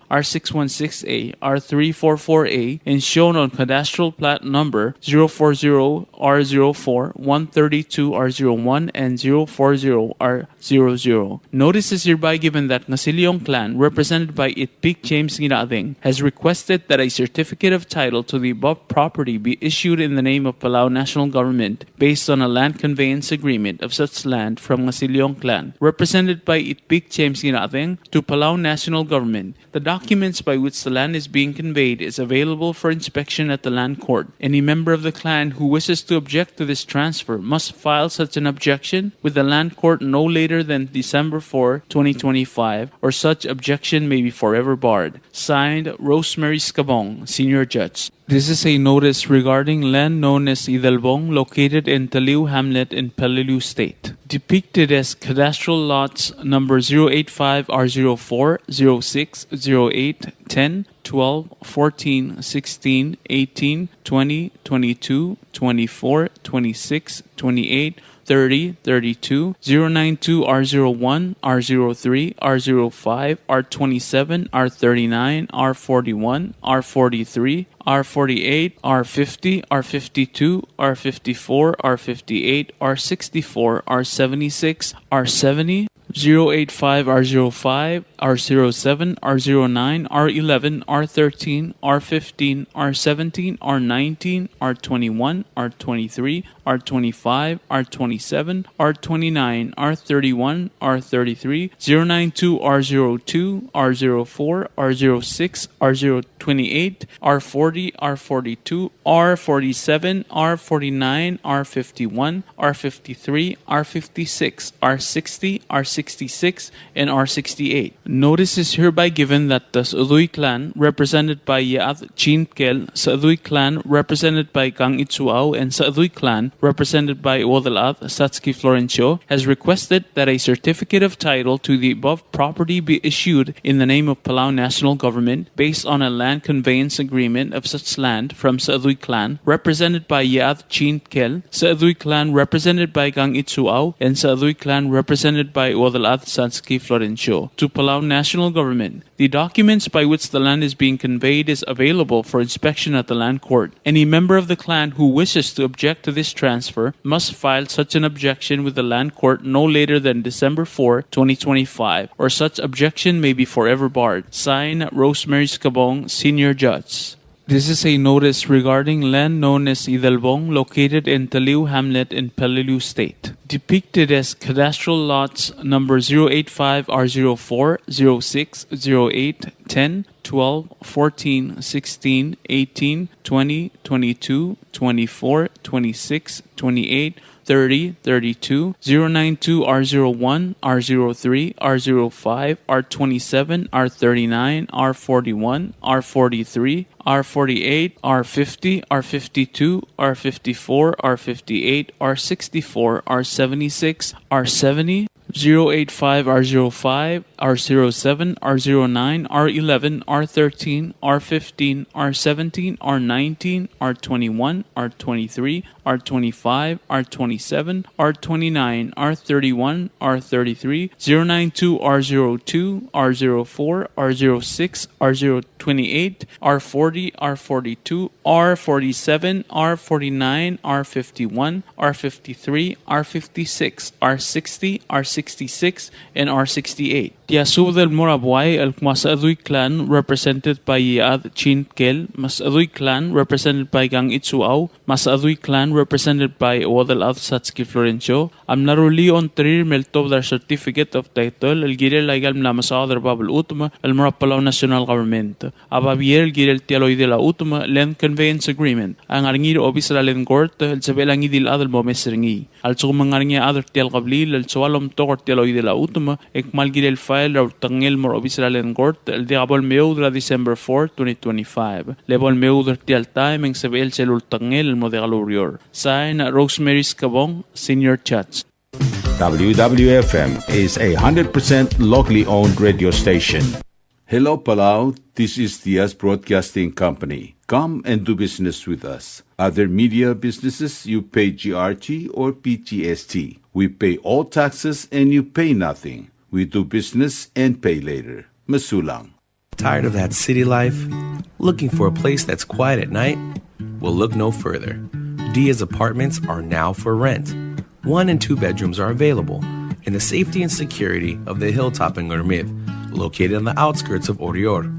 R six one six A, R three four four A, and shown on cadastral plat number zero four zero R zero four, one thirty-two R zero one, and zero four zero R zero zero. Notice is hereby given that Ngasiliong Clan, represented by Itpik James Ngirachedeng, has requested that a certificate of title to the above property be issued in the name of Palau National Government based on a land conveyance agreement of such land from Ngasiliong Clan, represented by Itpik James Ngirachedeng, to Palau National Government. The documents by which the land is being conveyed is available for inspection at the Land Court. Any member of the clan who wishes to object to this transfer must file such an objection with the Land Court no later than December four, twenty twenty-five, or such objection may be forever barred. Signed, Rosemary Skebong, Senior Judge. This is a notice regarding land known as Idelbong, located in Teliu Hamlet in Peleliu State, depicted as cadastral lots number zero eight five R zero four, zero six, zero eight, ten, twelve, fourteen, sixteen, eighteen, twenty, twenty-two, twenty-four, twenty-six, twenty-eight, thirty, thirty-two, zero nine two R zero one, R zero three, R zero five, R twenty-seven, R thirty-nine, R forty-one, R forty-three, R forty-eight, R fifty, R fifty-two, R fifty-four, R fifty-eight, R sixty-four, R seventy-six, R seventy, zero eight five R zero five, R zero seven, R zero nine, R eleven, R thirteen, R fifteen, R seventeen, R nineteen, R twenty-one, R twenty-three, R twenty-five, R twenty-seven, R twenty-nine, R thirty-one, R thirty-three, zero nine two, R zero two, R zero four, R zero six, R zero twenty-eight, R forty, R forty-two, R forty-seven, R forty-nine, R fifty-one, R fifty-three, R fifty-six, R sixty, R sixty-six, and R sixty-eight. Notice is hereby given that the Sechedui clan, represented by Iechad Chin Tkel, Sechedui clan, represented by Kang Itsuau, and Sechedui clan, represented by Uodelchad Satski Florencio, has requested that a certificate of title to the above property be issued in the name of Palau National Government based on a land conveyance agreement of such land from Sechedui clan, represented by Iechad Chin Tkel, Sechedui clan, represented by Kang Itsuau, and Sechedui clan, represented by Uodelchad Satski Florencio, to Palau National Government. The documents by which the land is being conveyed is available for inspection at the Land Court. Any member of the clan who wishes to object to this transfer must file such an objection with the Land Court no later than December fourth, twenty twenty-five, or such objection may be forever barred. Signed, Rosemary Skebong, Senior Judge. This is a notice regarding land known as Idelbong, located in Teliu Hamlet in Peleliu State. Depicted as cadastral lots number zero eight five R zero four, zero six, zero eight, ten, twelve, fourteen, sixteen, eighteen, twenty, twenty-two, twenty-four, twenty-six, twenty-eight, thirty, thirty-two, zero nine two, R zero one, R zero three, R zero five, R twenty-seven, R thirty-nine, R forty-one, R forty-three, R forty-eight, R fifty, R fifty-two, R fifty-four, R fifty-eight, R sixty-four, R seventy-six, R seventy, zero eight five, R zero five, R zero seven, R zero nine, R eleven, R thirteen, R fifteen, R seventeen, R nineteen, R twenty-one, R twenty-three, R twenty-five, R twenty-seven, R twenty-nine, R thirty-one, R thirty-three, zero nine two, R zero two, R zero four, R zero six, R zero twenty-eight, R forty, R forty-two, R forty-seven, R forty-nine, R fifty-one, R fifty-three, R fifty-six, R sixty, R sixty-six, and R sixty-eight. Tia subed el mo er a buai el kmo a Sechedui clan, represented by Iechad Chin Tkel, me a Sechedui clan, represented by Kang Itsuau, me a Sechedui clan, represented by Uodelchad Satski Florencio, a mla rullii a ongtir me ltobed er a certificate of title el kirel aika el mla mesaod er a bab el chutem el mo er a Palau National Government. A babier el kirel tia el oidel a chutem, land conveyance agreement, a ngar er ngii er a obis er a Land Court el sebechel a ngii di el chad el mo omes er ngii. A lsekum ng ngar er ngii a chad er tia el kebliil el soal omtok er tia el oidel a chutem, e kmal kirel file er a ultekngel el mo er a obis er a Land Court el diak bo lemeoud er a December fourth, twenty twenty-five. Le bo lemeoud er tia el taem e ng sebechel sel ultekngel el mo diak loureor. Sign, Rosemary Skebong, Senior Judge. W W F M is a hundred percent locally owned radio station. Hello, Palau. This is Diaz Broadcasting Company. Come and do business with us. Other media businesses, you pay G R T or P G S T. We pay all taxes and you pay nothing. We do business and pay later. Mesulang. Tired of that city life? Looking for a place that's quiet at night? Well, look no further. Diaz Apartments are now for rent. One and two bedrooms are available in the safety and security of the hilltop in Ngermid, located on the outskirts of Oreor.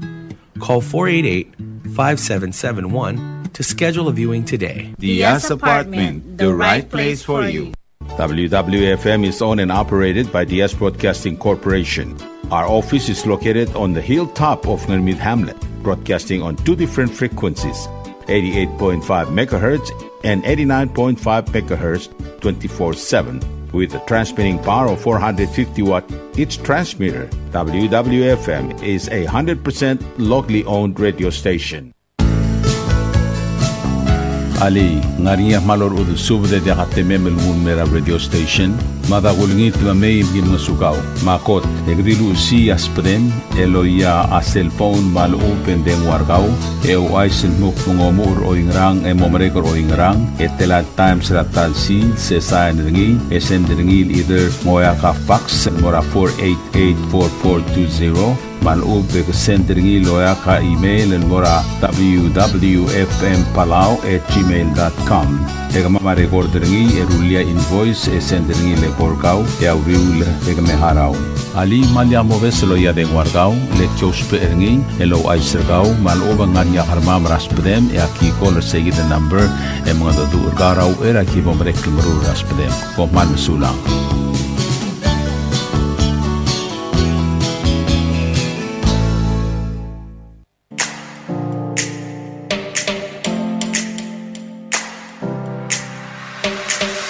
Call four eight eight, five seven seven one to schedule a viewing today. Diaz Apartment, the right place for you. W W F M is owned and operated by Diaz Broadcasting Corporation. Our office is located on the hilltop of Ngermid Hamlet, broadcasting on two different frequencies, eighty-eight point five megahertz and eighty-nine point five megahertz, twenty-four seven, with a transmitting power of four hundred fifty watt each transmitter. W W F M is a hundred percent locally owned radio station. Alii, ng ngar er ngii a kmal orechudel subed e diak a temem el nguu el mei er a radio station? Mada kulengit me mei me ki ngosukau. Me a kot, e ke di luchesii a subedem el oia a cellphone me a lechub e ng dengua er kau, e ouchais el dmu kmo ng omuchel er oingerang e mo merek er oingerang, e tela el times er a ta el sils, e sain er ngii, e send er ngii el either ng oeak a fax el mo er a four eight eight four four two zero, me a lechub e ke send er ngii el oeak a email el mo er a W W F M Palau at gmail dot com. E kemam a record er ngii e rullii a invoice e send er ngii el eko er kau e a uriul e ke me harau. Alii, me lak mobes el oia dengua er kau, le ki ousbech er ngii el ouchais er kau me a lechub e ng ngar er ngii a kermam er a subedem e aki call er seikid el number e mengedecheduch er kau er a uchei er a ki bo merek el meruul er a subedem. Kom kmal mesulang.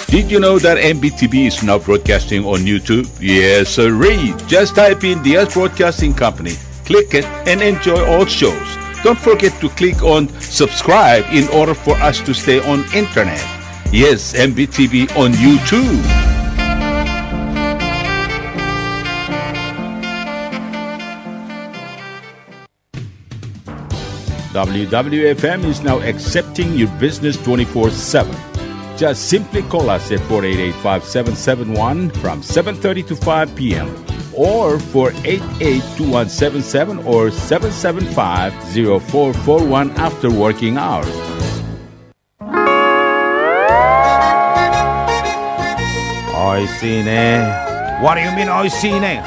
Did you know that M B T V is now broadcasting on YouTube? Yes, sirree. Just type in Diaz Broadcasting Company, click it, and enjoy all shows. Don't forget to click on subscribe in order for us to stay on internet. Yes, M B T V on YouTube. W W F M is now accepting your business twenty-four seven. Just simply call us at four eight eight, five seven seven one from seven thirty to five p m, or four eight eight, two one seven seven or seven seven five, zero four four one after working hours. Oishii ne. What do you mean, oishii ne?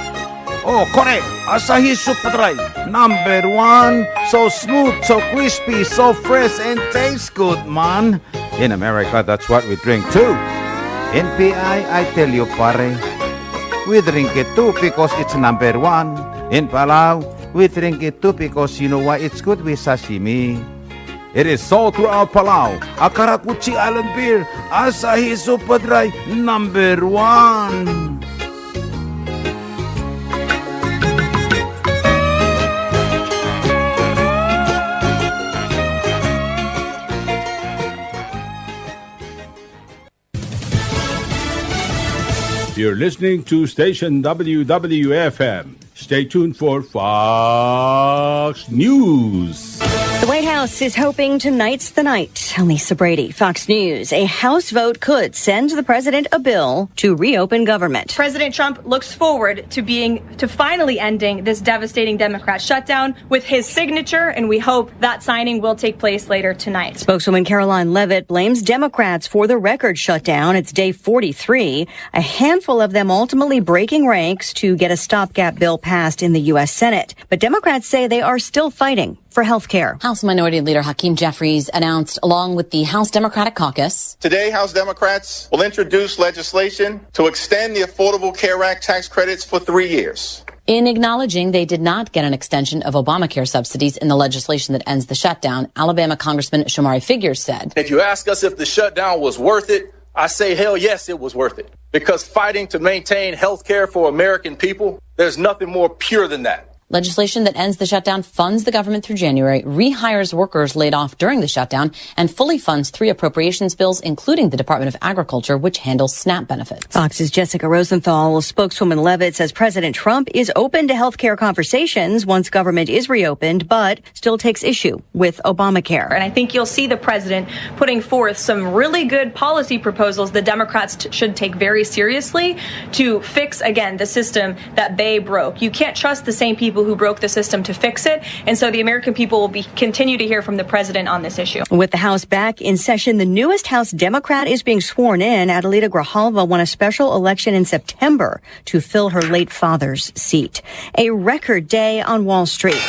Oh, kore, Asahi Super Dry, number one. So smooth, so crispy, so fresh, and tastes good, man. In America, that's what we drink too. In P I, I tell you, pare, we drink it too because it's number one. In Palau, we drink it too because you know why? It's good with sashimi. It is sold throughout Palau. A karakuchi island beer, Asahi Super Dry, number one. You're listening to station W W F M. Stay tuned for Fox News. The White House is hoping tonight's the night. I'm Lisa Brady, Fox News. A House vote could send the president a bill to reopen government. President Trump looks forward to being to finally ending this devastating Democrat shutdown with his signature, and we hope that signing will take place later tonight. Spokeswoman Karoline Leavitt blames Democrats for the record shutdown. It's day forty-three. A handful of them ultimately breaking ranks to get a stopgap bill passed in the U S Senate. But Democrats say they are still fighting for health care. House Minority Leader Hakeem Jeffries announced, along with the House Democratic Caucus. Today, House Democrats will introduce legislation to extend the Affordable Care Act tax credits for three years. In acknowledging they did not get an extension of Obamacare subsidies in the legislation that ends the shutdown, Alabama Congressman Shomari Figures said, "If you ask us if the shutdown was worth it, I say, hell yes, it was worth it. Because fighting to maintain health care for American people, there's nothing more pure than that." Legislation that ends the shutdown funds the government through January, rehires workers laid off during the shutdown, and fully funds three appropriations bills, including the Department of Agriculture, which handles SNAP benefits. Fox's Jessica Rosenthal. Spokeswoman Leavitt says President Trump is open to health care conversations once government is reopened, but still takes issue with Obamacare. And I think you'll see the president putting forth some really good policy proposals the Democrats t- should take very seriously to fix, again, the system that they broke. You can't trust the same people who broke the system to fix it. And so the American people will be continue to hear from the president on this issue. With the House back in session, the newest House Democrat is being sworn in. Adelita Grijalva won a special election in September to fill her late father's seat. A record day on Wall Street.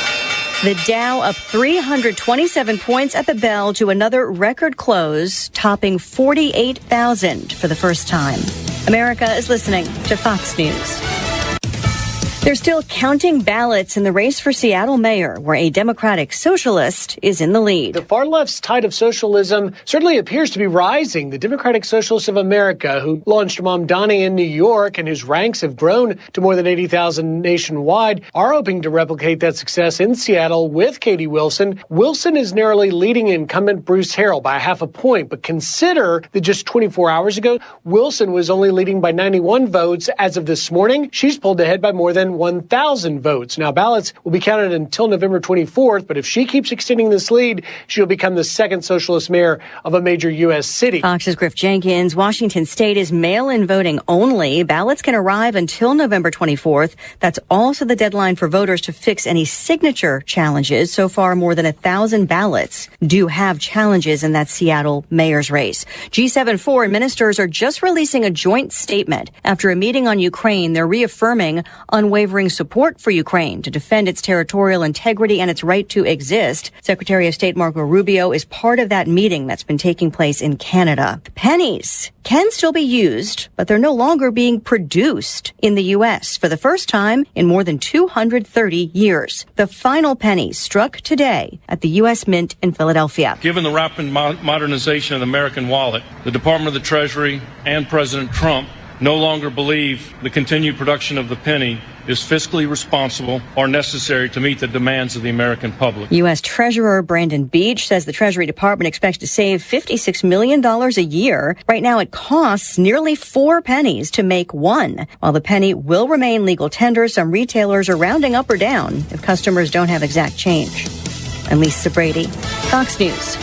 The Dow up three hundred twenty-seven points at the bell to another record close, topping forty-eight thousand for the first time. America is listening to Fox News. They're still counting ballots in the race for Seattle mayor, where a Democratic socialist is in the lead. The far left's tide of socialism certainly appears to be rising. The Democratic Socialists of America, who launched Mamdani in New York and whose ranks have grown to more than eighty thousand nationwide, are hoping to replicate that success in Seattle with Katie Wilson. Wilson is narrowly leading incumbent Bruce Harrell by half a point, but consider that just twenty-four hours ago, Wilson was only leading by ninety-one votes. As of this morning, she's pulled ahead by more than one thousand votes. Now, ballots will be counted until November twenty-fourth, but if she keeps extending this lead, she'll become the second socialist mayor of a major U S city. Fox's Griff Jenkins. Washington State is mail-in voting only. Ballots can arrive until November twenty-fourth. That's also the deadline for voters to fix any signature challenges. So far, more than a thousand ballots do have challenges in that Seattle mayor's race. G seven foreign ministers are just releasing a joint statement after a meeting on Ukraine. They're reaffirming unwavering favoring support for Ukraine to defend its territorial integrity and its right to exist. Secretary of State Marco Rubio is part of that meeting that's been taking place in Canada. Pennies can still be used, but they're no longer being produced in the U S for the first time in more than two hundred thirty years. The final penny struck today at the U S Mint in Philadelphia. Given the rapid mo- modernization of the American wallet, the Department of the Treasury and President Trump no longer believe the continued production of the penny is fiscally responsible or necessary to meet the demands of the American public. U S Treasurer Brandon Beach says the Treasury Department expects to save fifty-six million dollars a year. Right now, it costs nearly four pennies to make one. While the penny will remain legal tender, some retailers are rounding up or down if customers don't have exact change. I'm Lisa Brady, Fox News.